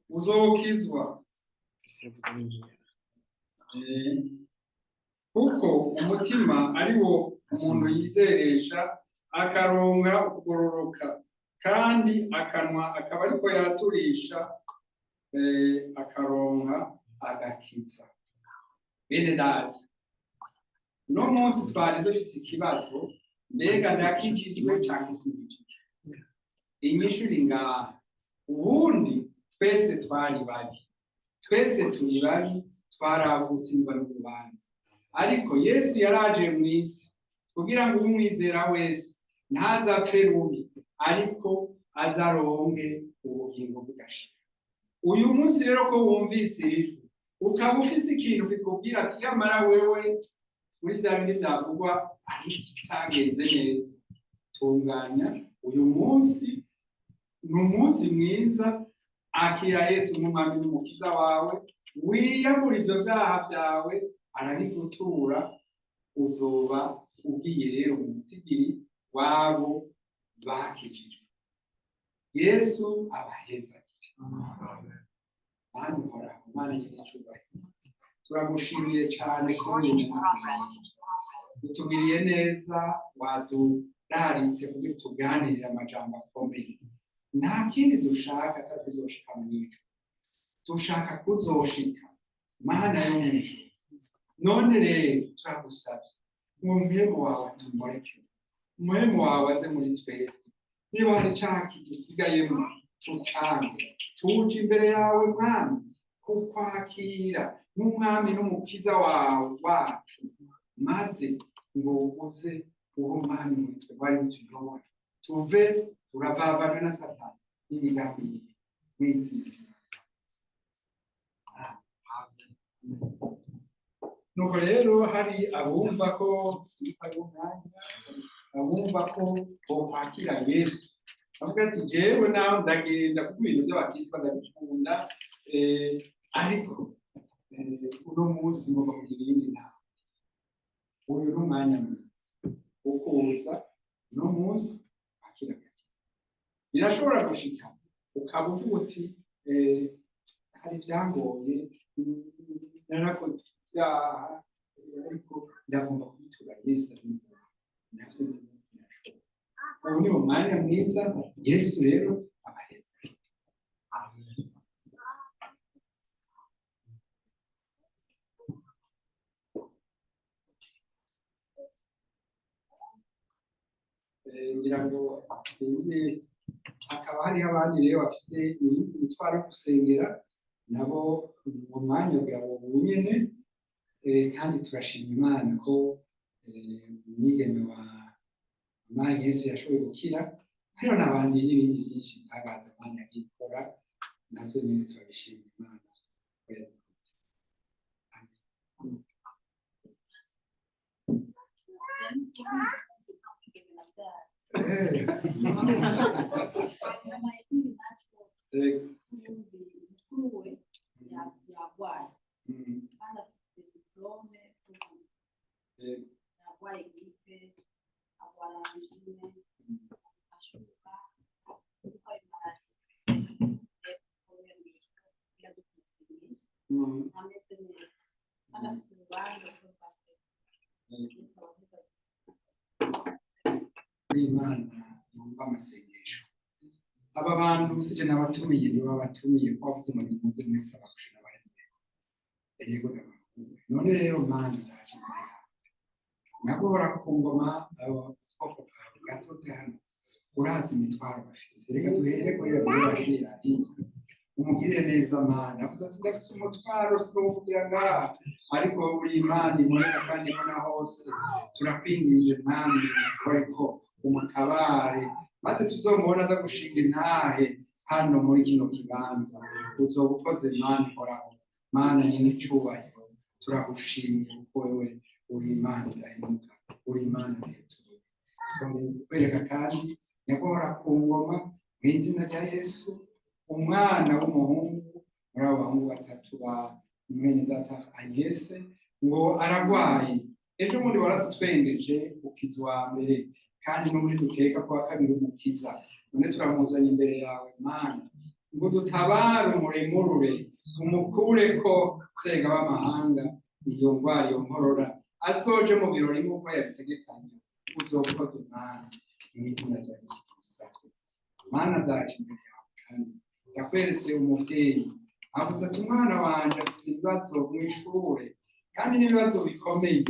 Speaker 2: uzokizwa. Kuko umutima ari wo umuntu yizeresha akaronka ukugororoka, kandi akanwa akaba ariko yaturisha akaronka agakiza." Bene data, uno munsi twari dufise ikibazo: mbega ndakijijwe canke sinkijijwe? Inyishu iri ngaha. Ubundi twese twari babi, twese turi babi, twaravutsindwa n'urubanza. Ariko Yesu yaraje mu isi kugira ngo umwizera wese ntazapfe rubi, ariko azaronke ubugingo budashira. Uyu munsi rero ko wumvise ijwi, ukaba ufise ikintu kikubwira ati: "Yamara wewe muri vya bindi vyavugwa ari bitagenze neza," tunganya. Uyu munsi ni umunsi mwiza. Akira Yesu nk'umwami n'umukiza wawe, wiyambura ivyo vyaha vyawe, arabigutura. Uzoba ugiye rero mu mutigiri wabo bakijijwe. Yesu abahezagire. Mana Uhoraho, Mana nyir'icyubahiro, turagushimiye cyane kuri uyu munsi mwiza. Utugiriye neza, waduraritse kugira tuganirire amajambo akomeye. Nta kindi dushaka atari kuzoshika mu ijuru. Dushaka kuzoshika, Mana yo mu ijuru. None rero turagusabye ngo Mpwemu wawe atumureke, Mpwemu wawe aze muri twebwe. Niba hari icaha kidusigayemo, tucange. Tuje imbere yawe, Mwami, kukwakira nk'umwami n'umukiza wawe wacu, maze ngo uze uwo mwami muri twe wari utuyobora, tuve turavavana na Satani n'imigambi yiwe, mw'izina rya Yesu. Nuko rero hari abumva ko abumva ko bokwakira Yesu, avuga ati: "Jewe nawe ndagenda kuko ibintu by'abakristo ndabikunda, ariko uno munsi ngomba kugira iyindi nama." Uyu ni umwanya mwiza wo kuza uno munsi akira agakiza. Birashobora gushika ukaba uvuga uti Hari ibyangoye, narakoze ibyaha, ariko ndagomba kubitura Yesu abikora. Navyo birashoboka. Ubu ni mu mwanya mwiza, Yesu rero abaheza. Ngira ngo sinzi, hakaba hariho abandi rero bafise iyindi mitwaro yo gusengera nabo mu mwanya kugira ngo bunyene. Kandi turashima Imana ko umwigeme wa Imana Yesu yashoboye gukira. Hariho n'abandi n'ibindi byinshi bitangaza Imana yagiye ikora, navyo nyene turabishima Imana ko yabikoze. Amen. Imana yumva amasengesho. Aba bantu sije nabatumiye, nibo babatumiye, ko bavuze ngo nimuze mwese abakushe n'abaremere. Yego, ndabakumbuye. None rero Mana, ndaje imbere yawe, nagora ku ngoma abo bwoko bwawe bwatotse hano, urazi imitwaro bafise. Reka duhere kuri iyo hiriya hirya, umugirire neza Mana. Avuze ati ndafise umutwaro sinowuvugira ngaha, ariko uri Imana iboneka kandi ibona hose. Turakwinginze Mwami, ukore ko umutabare, maze tuzomubona aza gushinga intahe hano muri kino kibanza. Uzoba ukoze Mana ihoraho, Mana nyene icubahiro. Turagushimiye kuko wewe uri Imana idahemuka, uri Imana ntitura. Twongeye kukwereka kandi nyagora ku ngoma mu izina rya Yesu, umwana w'umuhungu muri abo bahungu batatu ba mwene data Agnese, ngo aragwaye. Ejo bundi waradutwengeje ukiza uwa mbere, kandi n'ubundi dukeka ko wa kabiri umukiza. None turamuzanye imbere yawe Mana, ngo dutabare, umuremurure, umukure ko sega w'amahanga iyo ndwara, iyo nkorora, azoje mu birori nk'uko yabitegekanye. Uzokoze Mana, mu izina rya Yesu Kristo. Mana, ndaje imbere yawe kandi ndakweretse umuvyeyi avuze ati umwana wanje afise ibibazo mw'ishure, kandi n'ibibazo bikomeye.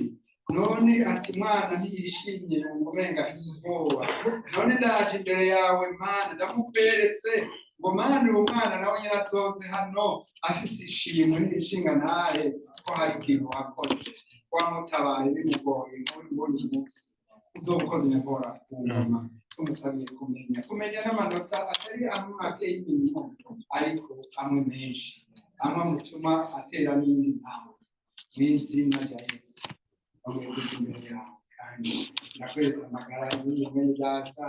Speaker 2: None ati mwana ntiyishimye, yumva umenga afise ubwoba. None ndaje imbere yawe Mana, ndamukweretse ngo Mana, uwo mwana nawe nyine azoze hano afise ishimwe n'inshinga ntahe ko hari ikintu wakoze, wamutabaye bimugoye. Nk'uyu munsi uzobukoze nyakora ku ngoma. Tumusabiye kumenya n'amanota atari amwe make y'imirimo, ariko amwe menshi, amwe amutuma atera n'iyindi ntambwe, mu izina rya Yesu. Bamwe kuja imbere yawe kandi ndakweretse amagara y'uyu mwene data.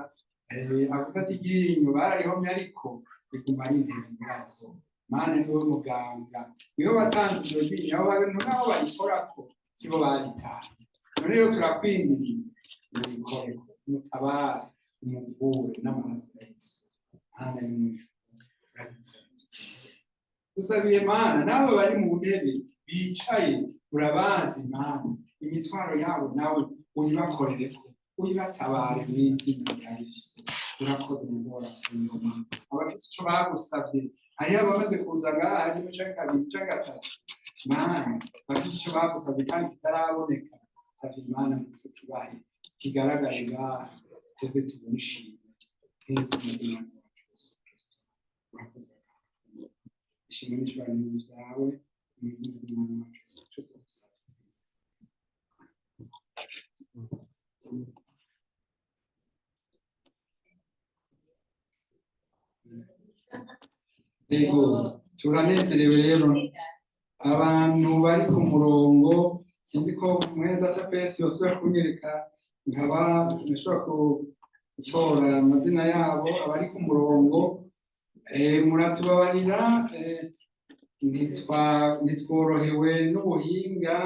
Speaker 2: Avuze ati iryinyo bararihomye, ariko riguma ari intebe ibibazo. Mana, niwe muganga, niwe watanze iryo ryinyo. Abo bantu nabo barikorako sibo baritanze. None rero turakwinginze urikoreko, umutabare, umuvure n'amaraso ya Yesu. Mana yo mu ijuru, turagusaba. Dusabiye Mana n'abo bari mu ntebe bicaye, urabazi Mana, imitwaro yabo nawe uyibakorereko, uyibatabare mu izina rya Yesu. Urakoze mugora ku ngoma. Abafite icyo bagusabye, hariho abamaze kuza ngaha rimwe canke kabiri canke gatatu. Mana, bafite icyo bagusabye kandi kitaraboneka, savye Imana ngo kibahe kigaragare ngaha, tuze tubone ishimwe mu izina ry'Umwami wacu Yesu Kristo. Urakoze, ishimwe n'ishobora byawe, mu izina ry'Umwami wacu Yesu Kristo dusabye twese. Yego, turanezerewe rero. Abantu bari ku murongo, sinzi ko mwene data Peresi yosubira kunyereka nkaba nashobora gutora amazina yabo abari ku murongo. Muratubabarira, ntitworohewe n'ubuhinga.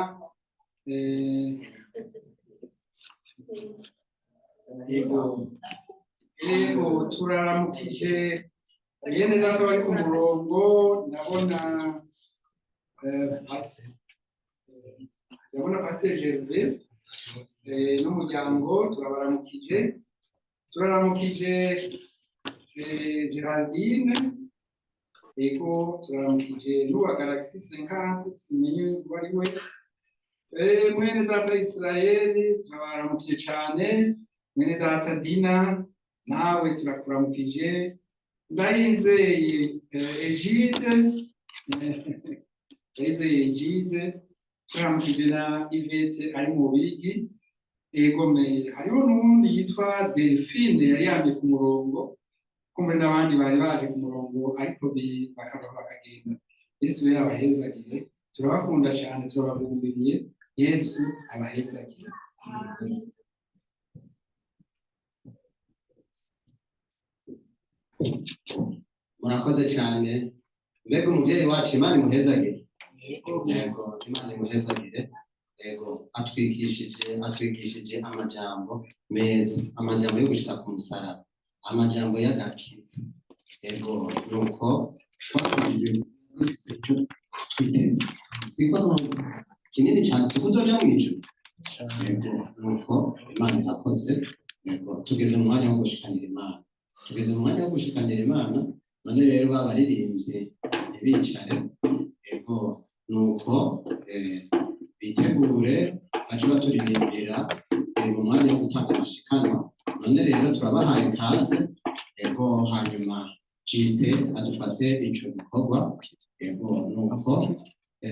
Speaker 2: Yego, yego, turaramukije. Bene data bari ku murongo, ndabona ndabona Pasiteri Gervais n'umuryango, turabaramukije. Turaramukije Geraldine, ego, turaramukije n'uwa Galaxy 50, simenye uwo ari we. Mwene data Israel, turabaramukije cyane. Mwene data Dina, nawe turakuramukije. Ndayizeye Egide, Ndayizeye Egide, turamukije na Yvette ari mu Bubirigi. Egome, hariho n'uwundi yitwa Delphine yari yamye ku murongo, kumbe n'abandi bari baje ku murongo ariko bakava bakagenda. Yesu rero abahezagire, turabakunda cyane, turabagumbiriye. Yesu abahezagire.
Speaker 1: Murakoze cyane. Mbega umubyeyi wacu, Imana imuhezagire. Yego, Imana imuhezagire. Yego, atwigishije amajambo meza, amajambo yo gushika ku musaraba, amajambo y'agakiza. Yego, nuko twatubwiye icyo twiteze, siko kinini cyane, siko uzoja mu ijuru. Yego, nuko Imana irakoze. Yego, tugeze mu mwanya wo gushikanira Imana, tugeze mu mwanya wo gushikanira Imana. None rero babaririmbye ntibicare. Yego, nuko bitegure bace baturirimbira mu mwanya wo gutanga amashikanwa. None rero turabahaye ikaze. Yego, hanyuma Justin adufashe ico gikorwa. Yego, nuko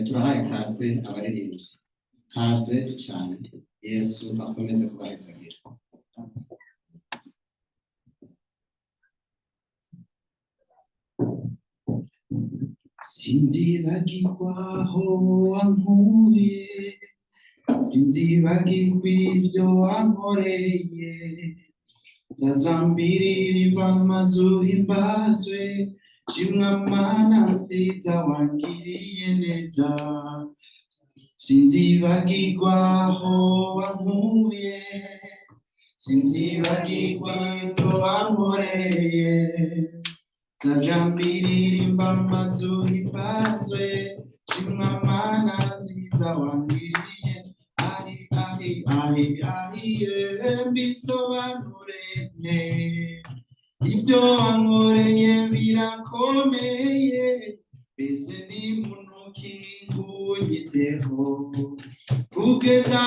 Speaker 1: turahaye ikaze abaririmbyi, kaze cyane. Yesu akomeze kubahezagira.
Speaker 4: Sinzibagirwa aho wankuye, sinzibagirwa ibyo wankoreye, nzaza mbiririmba amazu himbazwe, shimwa Mana nziza wangiriye neza. Sinzibagirwa aho wankuye, sinzibagirwa ibyo wankoreye, nzaja mbiririmba amazu himbazwe, shimwa Mana nziza wangiriye. Ahi ahi ahi ahi mbisobanure ne, ibyo wankoreye birakomeye, mbese ni muntu ki ngunyiteho kugeza.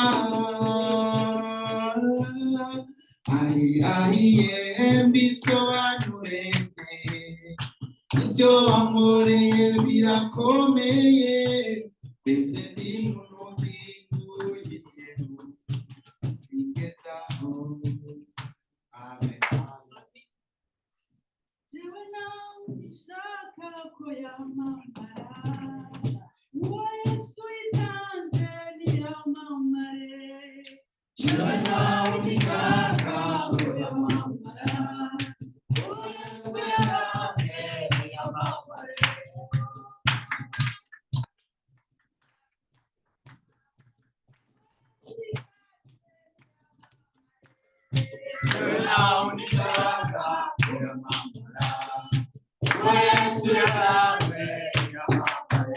Speaker 4: Ahi ahi mbisobanure ne, ibyo wankoreye birakomeye, mbese ni muntu ki ngunyiteho kugezaho. Amen.
Speaker 3: Jewe nawe ishaka ko yamamara, uwo Yesu yitanze niyamamare. Jewe nawe ishaka ko yamamara, uwo Yesu yatanze niyamamare. Jewe nawe ishaka ko yamamara, uwo Yesu yatanze niyamamare.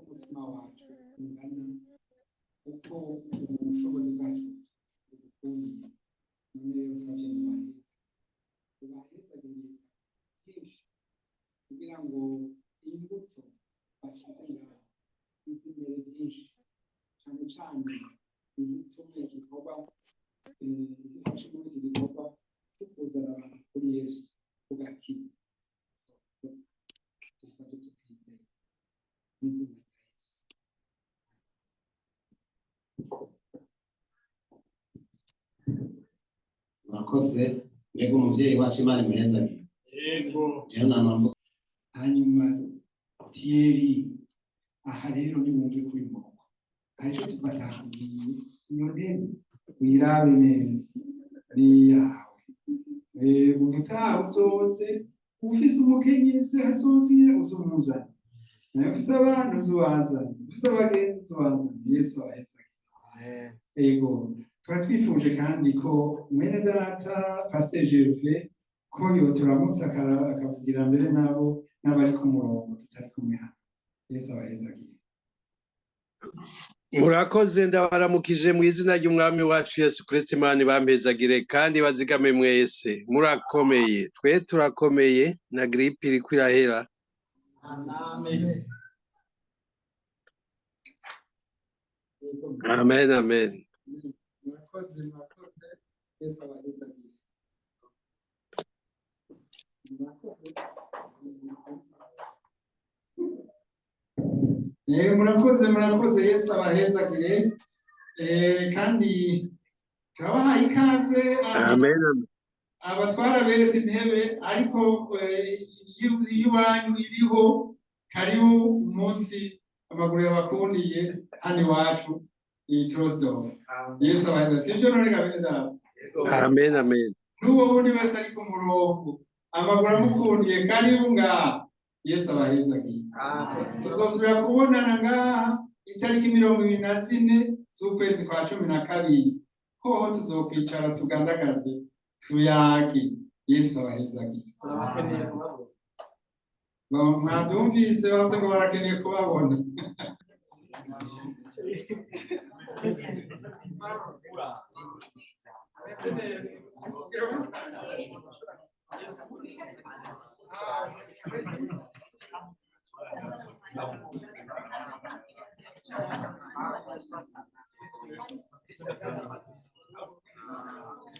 Speaker 2: Umutima wacu ungana uko ubushobozi bwacu budukundiye. None rero usabye mubaheza ibintu byinshi kugira ngo imbuto bashize ngaho izimere byinshi, cyane cyane izitume igikorwa, zifashe muri iki gikorwa cyo kuzana abantu kuri Yesu ugakiza. Dusabye tukwizeye mu izina rya Yesu.
Speaker 1: Murakoze. Mbega umubyeyi wacu, Imana imuhezagire.
Speaker 6: Yego.
Speaker 1: Jewe nama.
Speaker 2: Hanyuma Thierry, aha rero niwumve kuri moko hari icyo tubatakubwiye. Iyo ntebe uyirabe neza, ni iyawe. Ubutaha uzoze. Ufise umukenyezi azozira uzumuzana, nawe ufise abana uzubazana, ufise abagenzi uzubazana. Yesu abahezagire. Ego, twari twifuje kandi ko mwene data Pasteur Gervais ko yoturamutse akavugira mbere nabo n'abari ku murongo tutari kumwe hano. Yesu abahezagire.
Speaker 7: Murakoze, ndabaramukije mu izina ry'Umwami wacu Yesu Kristo. Imana ibampezagire kandi bazigame mwese. Murakomeye? Twe turakomeye, na grippe iriko irahera.
Speaker 5: Amen.
Speaker 7: Amen, amen.
Speaker 2: Murakoze, murakoze. Yesu abahezagire. Murakoze. Murakoze, murakoze. Yesu abahezagire. Kandi turabahaye ikaze aha.
Speaker 7: Amen, amen.
Speaker 2: Aba twaraberetse intebe, ariko iyo iwanyu iriho, karibu umunsi amaguru yabakundiye hano iwacu i Troisdorf. Yesu abahezagire. Sibyo none ga bene data?
Speaker 7: Amen, amen.
Speaker 2: N'uwo wundi wese ari ku murongo, amaguru amukundiye, karibu ngaha. Yesu abahezagire. Tuzosubira kubonana ngaha itariki 24 z'ukwezi kwa 12. Hoho tuzokwicara, tugandagaze, tuyage. Yesu abahezagire.
Speaker 1: Turabakeneye kubabona.
Speaker 2: Mwabyumvise, bavuze ngo barakeneye kubabona.